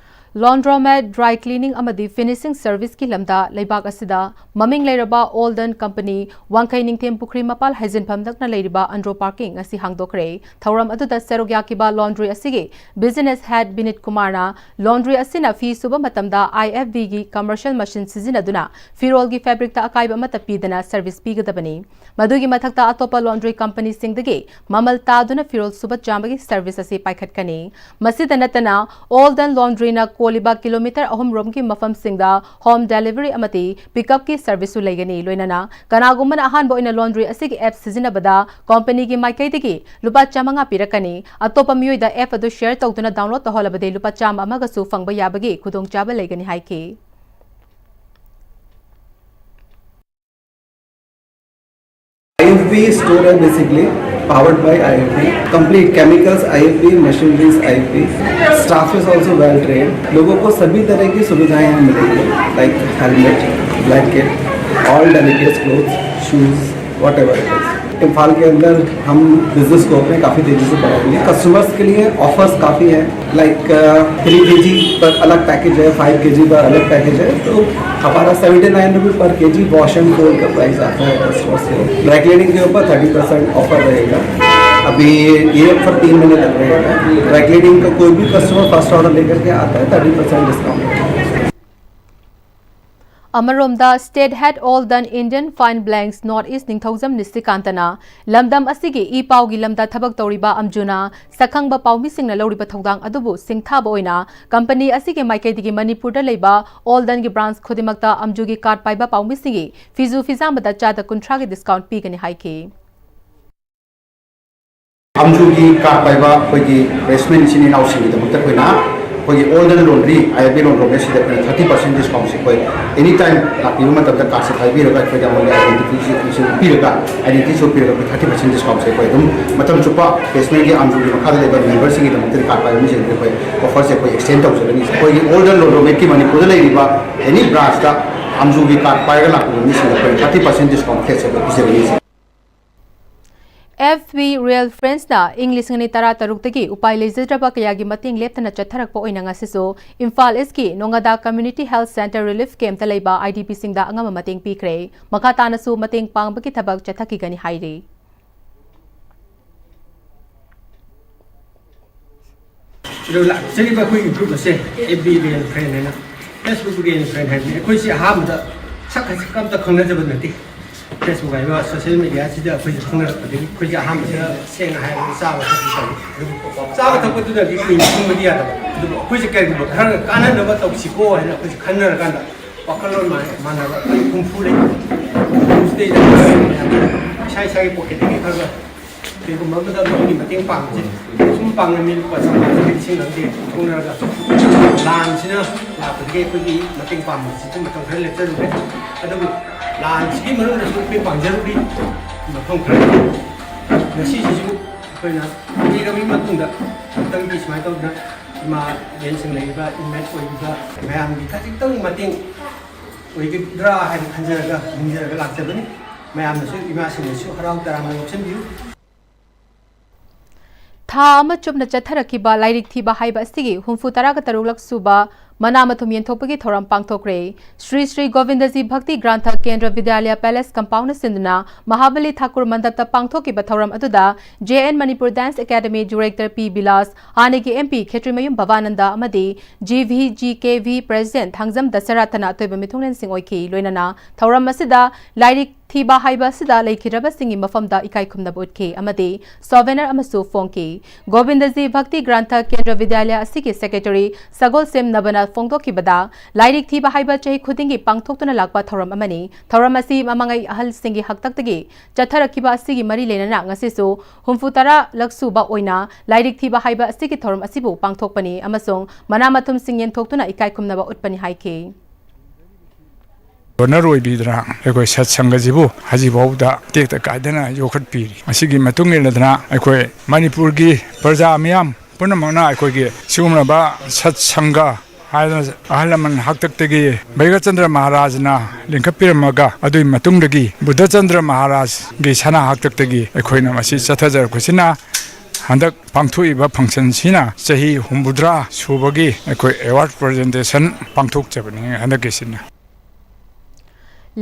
ꯂꯣꯟꯗ꯭ꯔꯣꯃꯦꯠ, ꯗ꯭ꯔꯥꯏ ꯀ꯭ꯂꯤꯅꯤꯡ ꯑꯃꯗꯤ ꯐꯤꯅꯤꯁꯤꯡ ꯁꯔꯚꯤꯁꯀꯤ ꯂꯝꯗ ꯂꯩꯕꯥꯛ ꯑꯁꯤꯗ ꯃꯃꯤꯡ ꯂꯩꯔꯕ ꯑꯣꯜꯗꯟ ꯀꯝꯄꯅꯤ ꯋꯥꯡꯈꯩ ꯅꯤꯡꯊꯦꯝ ꯄꯨꯈ꯭ꯔꯤ ꯃꯄꯥꯜ ꯍꯥꯏꯖꯤꯟꯐꯝ ꯅꯛꯅ ꯂꯩꯔꯤꯕ ꯑꯟꯗ꯭ꯔꯣ ꯄꯥꯔꯀꯤꯡ ꯑꯁꯤ ꯍꯥꯡꯗꯣꯛꯈ꯭ꯔꯦ꯫ ꯊꯧꯔꯝ ꯑꯗꯨꯗ ꯁꯔꯨꯛ ꯌꯥꯈꯤꯕ ꯂꯣꯟꯗ꯭ꯔꯤ ꯑꯁꯤꯒꯤ ꯕꯤꯖꯤꯅꯦꯁ ꯍꯦꯗ ꯕꯤꯅꯤꯠ ꯀꯨꯃꯥꯔꯅ ꯂꯣꯟꯗ꯭ꯔꯤ ꯑꯁꯤꯅ ꯐꯤ ꯁꯨꯕ ꯃꯇꯝꯗ IFBꯒꯤ ꯀꯃꯔꯁꯤꯌꯦꯜ ꯃꯁꯤꯟ ꯁꯤꯖꯤꯟꯅꯗꯨꯅ ꯐꯤꯔꯣꯜꯒꯤ ꯐꯦꯕ꯭ꯔꯤꯛꯇ ꯑꯀꯥꯏꯕ ꯑꯃꯠꯇ ꯄꯤꯗꯅ ꯁꯔꯚꯤꯁ ꯄꯤꯒꯗꯕꯅꯤ꯫ ꯃꯗꯨꯒꯤ ꯃꯊꯛꯇ ꯑꯇꯣꯞꯄ ꯂꯣꯟꯗ꯭ꯔꯤ ꯀꯝꯄꯅꯤꯁꯤꯡꯗꯒꯤ ꯃꯃꯜ ꯇꯥꯗꯨꯅ ꯐꯤꯔꯣꯜ ꯁꯨꯕ ꯆꯥꯝꯕꯒꯤ ꯁꯔꯚꯤꯁ ꯑꯁꯤ ꯄꯥꯏꯈꯠꯀꯅꯤ꯫ ꯃꯁꯤꯗ ꯅꯠꯇꯅ ꯑꯣꯜꯗꯟ ꯂꯣꯟꯗ꯭ꯔꯤꯅ ꯀꯣꯜꯂꯤꯕ ꯀꯤꯂꯣꯃꯤꯇꯔ ꯑꯍꯨꯝ ꯔꯣꯝꯒꯤ ꯃꯐꯝꯁꯤꯡꯗ ꯍꯣꯝ ꯗꯦꯂꯤꯚꯔꯤ ꯑꯃꯗꯤ ꯄꯤꯛꯑꯞꯀꯤ ꯁꯔꯚꯤꯁꯁꯨ ꯂꯩꯒꯅꯤ꯫ ꯂꯣꯏꯅꯅ ꯀꯅꯥꯒꯨꯝꯕꯅ ꯑꯍꯥꯟꯕ ꯑꯣꯏꯅ ꯂꯣꯟꯗ꯭ꯔꯤ ꯑꯁꯤꯒꯤ ꯑꯦꯞ ꯁꯤꯖꯤꯟꯅꯕꯗ ꯀꯝꯄꯅꯤꯒꯤ ꯃꯥꯏꯀꯩꯗꯒꯤ ꯂꯨꯄꯥ ꯆꯥꯃꯉꯥ ꯄꯤꯔꯛꯀꯅꯤ꯫ ꯑꯇꯣꯞꯄ ꯃꯤꯑꯣꯏꯗ ꯑꯦꯞ ꯑꯗꯨ ꯁꯦꯌꯔ ꯇꯧꯗꯨꯅ ꯗꯥꯎꯟꯂꯣꯗ ꯇꯧꯍꯜꯂꯕꯗꯤ ꯂꯨꯄꯥ ꯆꯥꯝꯃ ꯑꯃꯒꯁꯨ ꯐꯪꯕ ꯌꯥꯕꯒꯤ ꯈꯨꯗꯣꯡꯆꯥꯕ ꯂꯩꯒꯅꯤ ꯍꯥꯏꯈꯤ꯫ IFB store है, basically powered by IFB, complete chemicals IFB, machineries IFB, staff is also well trained. लोगों को सभी तरह की सुविधाएं यहाँ मिलेंगी, like helmet, blanket, all delicate clothes, shoes, whatever it is. Imphal के अंदर हम बिजनेस को अपने काफ़ी तेज़ी से बढ़ाएंगे। कस्टमर्स के लिए ऑफर्स काफ़ी हैं, लाइक थ्री केजी पर अलग पैकेज है, फाइव केजी पर अलग पैकेज है। तो हमारा सेवेंटी नाइन रुपीज़ पर केजी वॉश एंड फोल्ड का प्राइस आता है कस्टमर्स को। ड्राई क्लीनिंग के ऊपर थर्टी परसेंट ऑफर रहेगा। अभी ये ऑफर तीन महीने तक रहेगा। ड्राई क्लीनिंग का कोई भी कस्टमर फर्स्ट ऑर्डर लेकर के आता है, थर्टी परसेंट डिस्काउंट। ꯑꯃꯔꯣꯝꯗ, State Head All Done Indian Fine Blanks North East ꯅꯤꯡꯊꯧꯖꯝ ꯅꯤꯁꯤꯀꯥꯟꯇꯅ ꯂꯝꯗꯝ ꯑꯁꯤꯒꯤ ꯏ ꯄꯥꯎꯒꯤ ꯂꯝꯗ ꯊꯕꯛ ꯇꯧꯔꯤꯕ ꯑꯝꯖꯨꯅ ꯁꯛꯈꯪꯕ ꯄꯥꯎꯃꯤꯁꯤꯡꯅ ꯂꯧꯔꯤꯕ ꯊꯧꯗꯥꯡ ꯑꯗꯨꯕꯨ ꯁꯤꯡꯊꯥꯕ ꯑꯣꯏꯅ ꯀꯝꯄꯅꯤ ꯑꯁꯤꯒꯤ ꯃꯥꯏꯀꯩꯗꯒꯤ ꯃꯅꯤꯄꯨꯔꯗ ꯂꯩꯕ ꯑꯣꯜ ꯗꯟꯒꯤ ꯕ꯭ꯔꯥꯟꯁ ꯈꯨꯗꯤꯡꯃꯛꯇ ꯑꯝꯖꯨꯒꯤ ꯀꯥꯔꯗ ꯄꯥꯏꯕ ꯄꯥꯎꯃꯤꯁꯤꯡꯒꯤ ꯐꯤꯖꯨ ꯐꯤꯖꯥꯝꯕꯗ ꯆꯥꯗ ꯀꯨꯟꯊ꯭ꯔꯥꯒꯤ ꯗꯤꯁꯀꯥꯎꯟ ꯄꯤꯒꯅꯤ ꯍꯥꯏꯈꯤ꯫ ꯑꯝꯖꯨꯒꯤ ꯀꯥꯔꯗ ꯄꯥꯏꯕ ꯑꯩꯈꯣꯏꯒꯤ ꯀ꯭ꯔꯦꯐꯁꯃꯦꯟ ꯏꯆꯤꯟ ꯏꯅꯥꯎꯁꯤꯡꯒꯤꯗꯃꯛꯇ ꯑꯩꯈꯣꯏꯅ ꯑꯩꯈꯣꯏꯒꯤ ꯑꯣꯜ ꯗꯟ ꯂꯣꯟꯗ꯭ꯔꯤ, ꯑꯥꯏ ꯑꯦꯐ ꯕꯤ ꯂꯣꯟꯗ꯭ꯔꯤ ꯑꯁꯤꯗ ꯑꯩꯈꯣꯏꯅ ꯊꯥꯔꯇꯤ ꯄꯥꯔꯁꯦꯟ ꯗꯤꯁꯀꯥꯎꯟꯁꯦ ꯑꯩꯈꯣꯏ ꯑꯦꯅꯤ ꯇꯥꯏꯝ ꯂꯥꯛꯄꯤꯕ ꯃꯇꯝꯗ ꯀꯥꯔꯗꯁꯦ ꯄꯥꯏꯕꯤꯔꯒ ꯑꯩꯈꯣꯏꯗ ꯃꯣꯏꯒꯤ ꯑꯥꯏꯗꯦꯟꯇꯤꯇꯤꯁꯦ ꯎꯠꯄꯤꯔꯒ, ꯑꯥꯏꯗꯦꯟꯇꯤꯇꯤꯁꯦ ꯎꯠꯄꯤꯔꯒ ꯑꯩꯈꯣꯏ ꯊꯥꯔꯇꯤ ꯄꯥꯔꯁꯦꯟ ꯗꯤꯁꯀꯥꯎꯟꯁꯦ ꯑꯩꯈꯣꯏ ꯑꯗꯨꯝ ꯃꯇꯝ ꯆꯨꯞꯄ ꯀ꯭ꯔꯦꯐꯁꯃꯦꯟꯒꯤ ꯑꯝꯖꯨꯒꯤ ꯃꯈꯥꯗ ꯂꯩꯕ ꯃꯦꯝꯕꯔꯁꯤꯡꯒꯤꯗꯃꯛꯇꯗꯤ, ꯀꯥꯔꯗ ꯄꯥꯏꯕ ꯃꯤꯁꯤꯡꯗꯗꯤ ꯑꯩꯈꯣꯏ ꯑꯣꯐꯔꯁꯦ ꯑꯩꯈꯣꯏ ꯑꯦꯛꯁꯇꯦꯟ ꯇꯧꯖꯒꯅꯤ꯫ ꯑꯩꯈꯣꯏꯒꯤ ꯑꯣꯜ ꯗꯟ ꯂꯣꯟꯗ꯭ꯔꯣꯃꯦꯠꯀꯤ ꯃꯅꯤꯄꯨꯔꯗ ꯂꯩꯔꯤꯕ ꯑꯦꯅꯤ ꯕ꯭ꯔꯥꯟꯁꯇ ꯑꯝꯖꯨꯒꯤ ꯀꯥꯔꯗ ꯄꯥꯏꯔꯒ ꯂꯥꯛꯄꯤꯕ ꯃꯤꯁꯤꯡꯗ ꯑꯩꯈꯣꯏ ꯊꯥꯔꯇꯤ ꯄꯥꯔꯁꯦꯟ ꯗꯤꯁꯀꯥꯎꯟ ꯐ꯭ꯂꯦꯠꯁꯦ ꯑꯩꯈꯣꯏ ꯄꯤꯖꯒꯅꯤ꯫ ꯑꯦꯐ ꯕꯤ ꯔꯤꯌꯦꯜ ꯐ꯭ꯔꯦꯟꯁꯅ ꯏꯪ ꯂꯤꯁꯤꯡ ꯑꯅꯤ ꯇꯔꯥ ꯇꯔꯨꯛꯇꯒꯤ ꯎꯄꯥꯏ ꯂꯩꯖꯗ꯭ꯔꯕ ꯀꯌꯥꯒꯤ ꯃꯇꯦꯡ ꯂꯦꯞꯇꯅ ꯆꯠꯊꯔꯛꯄ ꯑꯣꯏꯅ ꯉꯁꯤꯁꯨ ꯏꯝꯐꯥꯜ ꯏꯁꯀꯤ ꯅꯣꯉꯥꯗꯥ ꯀꯝꯃ꯭ꯌꯨꯅꯤꯇꯤ ꯍꯦꯜꯊ ꯁꯦꯟꯇꯔ ꯔꯤꯂꯤꯐ ꯀꯦꯝꯞꯇ ꯂꯩꯕ ꯑꯥꯏ ꯗꯤ ꯄꯤꯁꯤꯡꯗ ꯑꯉꯝꯕ ꯃꯇꯦꯡ ꯄꯤꯈ꯭ꯔꯦ꯫ ꯃꯈꯥ ꯇꯥꯅꯁꯨ ꯃꯇꯦꯡ ꯄꯥꯡꯕꯒꯤ ꯊꯕꯛ ꯆꯠꯊꯈꯤꯒꯅꯤ ꯍꯥꯏꯔꯤ꯫ ꯑꯗꯣ ꯂꯥꯛꯆꯔꯤꯕ ꯑꯩꯈꯣꯏꯒꯤ ꯒ꯭ꯔꯨꯞ ꯑꯁꯦ ꯑꯦꯐ ꯕꯤ ꯔꯤꯌꯦꯜ ꯐ꯭ꯔꯦꯟ ꯍꯥꯏꯅ, ꯐꯦꯁꯕꯨꯛ ꯔꯤꯌꯦꯜ ꯐ꯭ꯔꯦꯟ ꯍꯥꯏꯕꯅꯤ꯫ ꯑꯩꯈꯣꯏꯁꯤ ꯑꯍꯥꯟꯕꯗ ꯁꯛ ꯁꯛ ꯑꯝꯇ ꯈꯪꯅꯖꯕ ꯅꯠꯇꯦ꯫ ꯐꯦꯁꯕꯨꯛ ꯍꯥꯏꯕ ꯁꯣꯁꯤꯌꯦꯜ ꯃꯦꯗꯤꯌꯥꯁꯤꯗ ꯑꯩꯈꯣꯏꯁꯦ ꯈꯪꯅꯔꯛꯄꯗꯒꯤ ꯑꯩꯈꯣꯏꯁꯦ ꯑꯍꯥꯟꯕꯗ ꯁꯦꯡꯅ ꯍꯥꯏꯔꯕꯗ ꯆꯥꯕ ꯊꯛꯄ ꯇꯧꯏ꯫ ꯑꯗꯨꯕꯨ ꯆꯥꯕ ꯊꯛꯄꯗꯨꯅꯗꯤ ꯀꯨꯏꯅ ꯈꯪꯕꯗꯤ ꯌꯥꯗꯕ꯫ ꯑꯗꯨꯕꯨ ꯑꯩꯈꯣꯏꯁꯦ ꯀꯔꯤꯒꯨꯝꯕ ꯈꯔ ꯀꯥꯟꯅꯅꯕ ꯇꯧꯁꯤꯀꯣ ꯍꯥꯏꯅ ꯑꯩꯈꯣꯏꯁꯦ ꯈꯟꯅꯔꯀꯥꯟꯗ ꯋꯥꯈꯜꯂꯣꯟ ꯃꯥꯟꯅ-, ꯃꯥꯟꯅꯕ ꯑꯩꯈꯣꯏ ꯍꯨꯝꯐꯨ ꯂꯩ꯫ ꯍꯨꯝꯐꯨꯁꯤꯗꯩꯗ ꯃꯌꯥꯝ ꯏꯁꯥ ꯏꯁꯥꯒꯤ ꯄꯣꯀꯦꯠꯇꯒꯤ ꯈꯔ ꯈꯔ ꯀꯔꯤꯒꯨꯝꯕ ꯑꯃꯗ ꯃꯤꯒꯤ ꯃꯇꯦꯡ ꯄꯥꯡꯕꯁꯦ ꯁꯨꯝ ꯄꯥꯡꯉꯝꯃꯤ꯫ ꯂꯨꯄꯥ ꯆꯥꯝꯃꯉꯥ ꯆꯥꯇ꯭ꯔꯦꯠ ꯂꯤꯁꯤꯡ ꯑꯃꯗꯤ ꯊꯣꯛꯅꯔꯒ ꯂꯥꯟꯁꯤꯅ ꯂꯥꯛꯄꯗꯒꯤ ꯑꯩꯈꯣꯏꯒꯤ ꯃꯇꯦꯡ ꯄꯥꯡꯕꯁꯤꯁꯨ ꯃꯇꯝ ꯈꯔ ꯂꯦꯞꯆꯔꯨꯔꯦ꯫ ꯑꯗꯨꯕꯨ ꯂꯥꯟꯁꯤꯒꯤ ꯃꯅꯨꯡꯗꯁꯨ ꯑꯩꯈꯣꯏ ꯄꯥꯡꯖꯔꯨꯔꯤ ꯃꯐꯝ ꯈꯔ꯫ ꯉꯁꯤꯁꯤꯁꯨ ꯑꯩꯈꯣꯏꯅ ꯄꯤꯔꯕ ꯃꯇꯨꯡꯗ ꯑꯃꯨꯛꯇꯪꯗꯤ ꯁꯨꯃꯥꯏꯅ ꯇꯧꯗꯅ ꯏꯃꯥ ꯏꯕꯦꯟꯁꯤꯡ ꯂꯩꯔꯤꯕ ꯏꯟꯃꯦꯠ ꯑꯣꯏꯔꯤꯕ ꯃꯌꯥꯝꯒꯤ ꯈꯖꯤꯛꯇꯪ ꯃꯇꯦꯡ ꯑꯣꯏꯒꯗ꯭ꯔꯥ ꯍꯥꯏꯅ ꯈꯟꯖꯔꯒ ꯅꯤꯡꯖꯔꯒ ꯂꯥꯛꯆꯕꯅꯤ꯫ ꯃꯌꯥꯝꯅꯁꯨ ꯏꯃꯥꯁꯤꯡꯅꯁꯨ ꯍꯔꯥꯎ ꯇꯔꯥꯝꯅ ꯌꯥꯎꯁꯟꯕꯤꯌꯨ꯫ ꯊꯥ ꯑꯃ ꯆꯨꯞꯅ ꯆꯠꯊꯔꯛꯈꯤꯕ ꯂꯥꯏꯔꯤꯛ ꯊꯤꯕ ꯍꯥꯏꯕ ꯑꯁꯤꯒꯤ ꯍꯨꯝꯐꯨ ꯇꯔꯥꯒ ꯇꯔꯨꯛꯂꯛ ꯁꯨꯕ ꯃꯅꯥ ꯃꯊꯨꯝ ꯌꯦꯟꯊꯣꯛꯄꯒꯤ ꯊꯧꯔꯝ ꯄꯥꯡꯊꯣꯛꯈ꯭ꯔꯦ꯫ ꯁ꯭ꯔꯤ ꯁ꯭ꯔꯤ ꯒꯣꯕꯤꯟꯗꯖꯤ ꯚꯛꯇꯤ ꯒ꯭ꯔꯥꯟꯊ ꯀꯦꯟꯗ꯭ꯔ ꯚꯤꯗ꯭ꯌꯥꯂꯌ ꯄꯦꯂꯦꯁ ꯀꯝꯄꯥꯎꯟꯅ ꯁꯤꯟꯗꯨꯅ ꯃꯍꯥꯕꯂꯤ ꯊꯥꯀꯨꯔ ꯃꯟꯗꯞꯇ ꯄꯥꯡꯊꯣꯛꯈꯤꯕ ꯊꯧꯔꯝ ꯑꯗꯨꯗ J N Manipur Dance Academy Director P villas, ꯍꯥꯟꯅꯒꯤ M P ꯈꯦꯇ꯭ꯔꯤꯃꯌꯨꯝ ꯚꯕꯥꯅꯟꯗ ꯑꯃꯗꯤ G V G K V President Thangjam ꯗꯁꯔꯥꯊꯅ ꯑꯇꯣꯏꯕ ꯃꯤꯊꯨꯡꯂꯦꯟꯁꯤꯡ ꯑꯣꯏꯈꯤ꯫ ꯂꯣꯏꯅꯅ ꯊꯧꯔꯝ ꯑꯁꯤꯗ ꯂꯥꯏꯔꯤꯛ ꯊꯤꯕ ꯍꯥꯏꯕ ꯑꯁꯤꯗ ꯂꯩꯈꯤꯗ꯭ꯔꯕꯁꯤꯡꯒꯤ ꯃꯐꯝꯗ ꯏꯀꯥꯏ ꯈꯨꯝꯅꯕ ꯎꯠꯈꯤ ꯑꯃꯗꯤ ꯁꯣꯚꯦꯅꯔ ꯑꯃꯁꯨ ꯐꯣꯡꯈꯤ꯫ ꯒꯣꯕꯤꯟꯗꯖꯤ ꯚꯛꯇꯤ ꯒ꯭ꯔꯥꯟꯊ ꯀꯦꯟꯗ꯭ꯔ ꯚꯤꯗ꯭ꯌꯥꯂꯌ ꯑꯁꯤꯒꯤ ꯁꯦꯀ꯭ꯔꯦꯇꯔꯤ ꯁꯒꯣꯜꯁꯦꯝ ꯅꯕꯅ ꯐꯣꯡꯗꯣꯛꯈꯤꯕꯗ, ꯂꯥꯏꯔꯤꯛ ꯊꯤꯕ ꯍꯥꯏꯕ ꯆꯍꯤ ꯈꯨꯗꯤꯡꯒꯤ ꯄꯥꯡꯊꯣꯛꯇꯨꯅ ꯂꯥꯛꯄ ꯊꯧꯔꯝ ꯑꯃꯅꯤ꯫ ꯊꯧꯔꯝ ꯑꯁꯤ ꯃꯃꯥꯡꯉꯩ ꯑꯍꯜꯁꯤꯡꯒꯤ ꯍꯥꯛꯇꯛꯇꯒꯤ ꯆꯠꯊꯔꯛꯈꯤꯕ ꯑꯁꯤꯒꯤ ꯃꯔꯤ ꯂꯩꯅꯅ ꯉꯁꯤꯁꯨ ꯍꯨꯝꯐꯨ ꯇꯔꯥ ꯂꯛ ꯁꯨꯕ ꯑꯣꯏꯅ ꯂꯥꯏꯔꯤꯛ ꯊꯤꯕ ꯍꯥꯏꯕ ꯑꯁꯤꯒꯤ ꯊꯧꯔꯝ ꯑꯁꯤꯕꯨ ꯄꯥꯡꯊꯣꯛꯄꯅꯤ ꯑꯃꯁꯨꯡ ꯃꯅꯥ ꯃꯊꯨꯝꯁꯤꯡ ꯌꯦꯟꯊꯣꯛꯇꯨꯅ ꯏꯀꯥꯏ ꯈꯨꯝꯅꯕ ꯎꯠꯄꯅꯤ ꯍꯥꯏꯈꯤ꯫ ꯗꯣꯅꯔ ꯑꯣꯏꯕꯤꯗꯅ ꯑꯩꯈꯣꯏ ꯁꯠ ꯁꯪꯒꯁꯤꯕꯨ ꯍꯧꯖꯤꯛꯐꯥꯎꯗ ꯇꯦꯛꯇ ꯀꯥꯏꯗꯅ ꯌꯣꯛꯈꯠꯄꯤꯔꯤ꯫ ꯃꯁꯤꯒꯤ ꯃꯇꯨꯡ ꯏꯟꯅꯗꯅ ꯑꯩꯈꯣꯏ ꯃꯅꯤꯄꯨꯔꯒꯤ ꯄ꯭ꯔꯖꯥ ꯃꯤꯌꯥꯝ ꯄꯨꯝꯅꯃꯛꯅ ꯑꯩꯈꯣꯏꯒꯤ ꯁꯤꯒꯨꯝꯂꯕ ꯁꯠ ꯁꯪꯒ ꯍꯥꯏꯅ ꯑꯍꯜ ꯂꯃꯟ ꯍꯥꯛꯇꯛꯇꯒꯤ ꯕꯩꯒꯆꯟꯗ꯭ꯔ ꯃꯍꯥꯔꯥꯖꯅ ꯂꯤꯡꯈꯠꯄꯤꯔꯝꯃꯒ, ꯑꯗꯨꯒꯤ ꯃꯇꯨꯡꯗꯒꯤ ꯕꯨꯙꯆꯟꯗ꯭ꯔ ꯃꯍꯥꯔꯥꯖꯒꯤ ꯁꯅꯥ ꯍꯥꯛꯇꯛꯇꯒꯤ ꯑꯩꯈꯣꯏꯅ ꯃꯁꯤ ꯆꯠꯊꯖꯔꯛꯄꯁꯤꯅ ꯍꯟꯗꯛ ꯄꯥꯡꯊꯣꯛꯏꯕ ꯐꯪꯁꯟꯁꯤꯅ ꯆꯍꯤ ꯍꯨꯝꯐꯨꯇꯔꯥ ꯁꯨꯕꯒꯤ ꯑꯩꯈꯣꯏ ꯑꯦꯋꯥꯔꯗ ꯄ꯭ꯔꯖꯦꯟꯇꯦꯁꯟ ꯄꯥꯡꯊꯣꯛꯆꯕꯅꯤ ꯍꯟꯗꯛꯀꯤꯁꯤꯅ꯫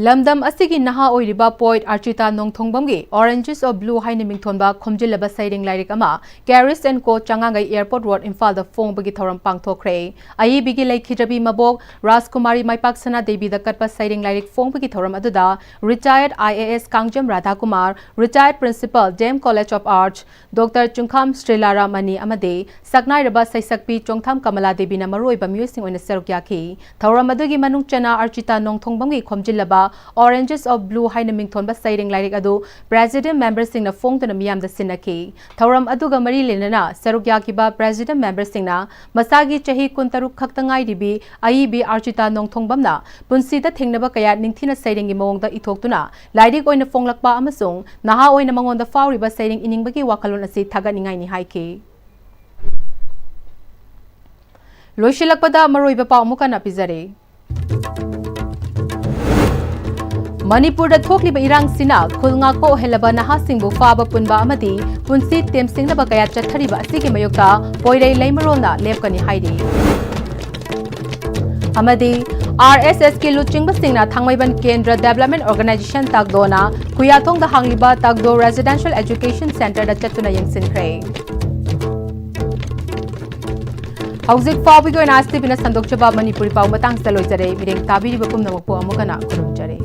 ꯂꯝꯗꯝ ꯑꯁꯤꯒꯤ ꯅꯍꯥ ꯑꯣꯏꯔꯤꯕ poet ꯑꯔꯆꯤꯇꯥ ꯅꯣꯡꯊꯣꯡꯕꯝꯒꯤ Oranges of Blue ꯍꯥꯏꯅ ꯃꯤꯡꯊꯣꯟꯕ ꯈꯣꯝꯖꯤꯜꯂꯕ ꯁꯩꯔꯦꯡ ꯂꯥꯏꯔꯤꯛ ꯑꯃ Caris and Co ꯆꯉꯥꯡꯒꯩ Airport Road, ꯏꯝꯐꯥꯜꯗ ꯐꯣꯡꯕꯒꯤ ꯊꯧꯔꯝ ꯄꯥꯡꯊꯣꯛꯈ꯭ꯔꯦ꯫ ꯑꯏꯕꯤꯒꯤ ꯂꯩꯈꯤꯗ꯭ꯔꯕꯤ ꯃꯕꯣꯛ ꯔꯥꯖꯀꯨꯃꯥꯔꯤ ꯃꯥꯏꯄꯥꯛꯁꯅꯥ ꯗꯦꯕꯤꯗ ꯀꯠꯄ ꯁꯩꯔꯦꯡ ꯂꯥꯏꯔꯤꯛ ꯐꯣꯡꯕꯒꯤ ꯊꯧꯔꯝ ꯑꯗꯨꯗ retired I A S Kangjam ꯔꯥꯙꯥꯀꯨꯃꯥꯔ, retired Principal D M College of Arts Doctor ꯆꯨꯡꯈꯥꯝ ꯁ꯭ꯔꯤꯂꯥꯔꯥꯃꯅꯤ ꯑꯃꯗꯤ ꯁꯛꯅꯥꯏꯔꯕ ꯁꯩꯁꯛꯄꯤ ꯆꯣꯡꯊꯥꯝ ꯀꯃꯂꯥ ꯗꯦꯕꯤꯅ ꯃꯔꯨꯑꯣꯏꯕ ꯃꯤꯑꯣꯏꯁꯤꯡ ꯑꯣꯏꯅ ꯁꯔꯨꯛ ꯌꯥꯈꯤ꯫ ꯊꯧꯔꯝ ꯑꯗꯨꯒꯤ ꯃꯅꯨꯡ ꯆꯟꯅ ꯑꯔꯆꯤꯇꯥ ꯅꯣꯡꯊꯣꯡꯕꯝꯒꯤ ꯈꯣꯝꯖꯤꯜꯂꯕ Oranges of Blue ꯍꯥꯏꯅ ꯃꯤꯡꯊꯣꯟꯕ ꯁꯩꯔꯦꯡ ꯂꯥꯏꯔꯤꯛ ꯑꯗꯨ president memberꯁꯤꯡꯅ ꯐꯣꯡꯗꯨꯅ ꯃꯤꯌꯥꯝꯗ ꯁꯤꯟꯅꯈꯤ꯫ ꯊꯧꯔꯝ ꯑꯗꯨꯒ ꯃꯔꯤ ꯂꯩꯅꯅ ꯁꯔꯨꯛ ꯌꯥꯈꯤꯕ president memberꯁꯤꯡꯅ ꯃꯁꯥꯒꯤ ꯆꯍꯤ ꯀꯨꯟꯇꯔꯨꯛ ꯈꯛꯇ ꯉꯥꯏꯔꯤꯕꯤ ꯑꯏꯕꯤ ꯑꯔꯆꯤꯇꯥ ꯅꯣꯡꯊꯣꯡꯕꯝꯅ ꯄꯨꯟꯁꯤꯗ ꯊꯦꯡꯅꯕ ꯀꯌꯥ ꯅꯤꯡꯊꯤꯅ ꯁꯩꯔꯦꯡꯒꯤ ꯃꯑꯣꯡꯗ ꯏꯊꯣꯛꯇꯨꯅ ꯂꯥꯏꯔꯤꯛ ꯑꯣꯏꯅ ꯐꯣꯡꯂꯛꯄ ꯑꯃꯁꯨꯡ ꯅꯍꯥ ꯑꯣꯏꯅ ꯃꯉꯣꯟꯗ ꯐꯥꯎꯔꯤꯕ ꯁꯩꯔꯦꯡ ꯏꯅꯤꯡꯕꯒꯤ ꯋꯥꯈꯜꯂꯣꯟ ꯑꯁꯤ ꯊꯥꯒꯠꯅꯤꯡꯉꯥꯏꯅꯤ ꯍꯥꯏꯈꯤ꯫ ꯂꯣꯏꯁꯤꯜꯂꯛꯄꯗ ꯃꯔꯨꯑꯣꯏꯕ ꯄꯥꯎ ꯑꯃꯨꯛ ꯍꯟꯅ ꯄꯤꯖꯔꯤ꯫ ꯃꯅꯤꯄꯨꯔꯗ ꯊꯣꯛꯂꯤꯕ ꯏꯔꯥꯡꯁꯤꯅ ꯈꯨꯜ ꯉꯥꯛꯄ ꯑꯣꯏꯍꯜꯂꯕ ꯅꯍꯥꯁꯤꯡꯕꯨ ꯐꯥꯕ ꯄꯨꯟꯕ ꯑꯃꯗꯤ ꯄꯨꯟꯁꯤ ꯇꯦꯝꯁꯤꯡꯅꯕ ꯀꯌꯥ ꯆꯠꯊꯔꯤꯕ ꯑꯁꯤꯒꯤ ꯃꯥꯌꯣꯛꯇ ꯄꯣꯏꯔꯩ ꯂꯩꯃꯔꯣꯜꯅ ꯂꯦꯞꯀꯅꯤ ꯍꯥꯏꯔꯤ꯫ ꯑꯃꯗꯤ ꯑꯥꯔ ꯑꯦꯁ ꯑꯦꯁꯀꯤ ꯂꯨꯆꯤꯡꯕꯁꯤꯡꯅ ꯊꯥꯡꯃꯩꯕꯟ ꯀꯦꯟꯗ꯭ꯔ ꯗꯦꯕꯂꯞꯃꯦꯟ ꯑꯣꯔꯒꯅꯥꯏꯖꯦꯁꯟ ꯇꯥꯛꯗꯣꯅ ꯈꯨꯌꯥꯊꯣꯡꯗ ꯍꯥꯡꯂꯤꯕ ꯇꯥꯛꯗꯣ ꯔꯦꯁꯤꯗꯦꯟꯁꯤꯌꯦꯜ ꯑꯦꯖꯨꯀꯦꯁꯟ ꯁꯦꯟꯇꯔꯗ ꯆꯠꯇꯨꯅ ꯌꯦꯡꯁꯤꯟꯈ꯭ꯔꯦ꯫ ꯍꯧꯖꯤꯛ ꯐꯥꯎꯕꯒꯤ ꯑꯣꯏꯅ ꯑꯥꯏ ꯑꯦꯁ ꯇꯤ ꯚꯤꯅ ꯁꯟꯗꯣꯛꯆꯕ ꯃꯅꯤꯄꯨꯔꯤ ꯄꯥꯎ ꯃꯇꯥꯡꯁꯤꯗ ꯂꯣꯏꯖꯔꯦ꯫ ꯃꯤꯠꯌꯦꯡ ꯇꯥꯕꯤꯔꯤꯕ ꯄꯨꯝꯅꯃꯛꯄꯨ ꯑꯃꯨꯛ ꯍꯟꯅ ꯈꯨꯔꯨꯝꯖꯔꯤ꯫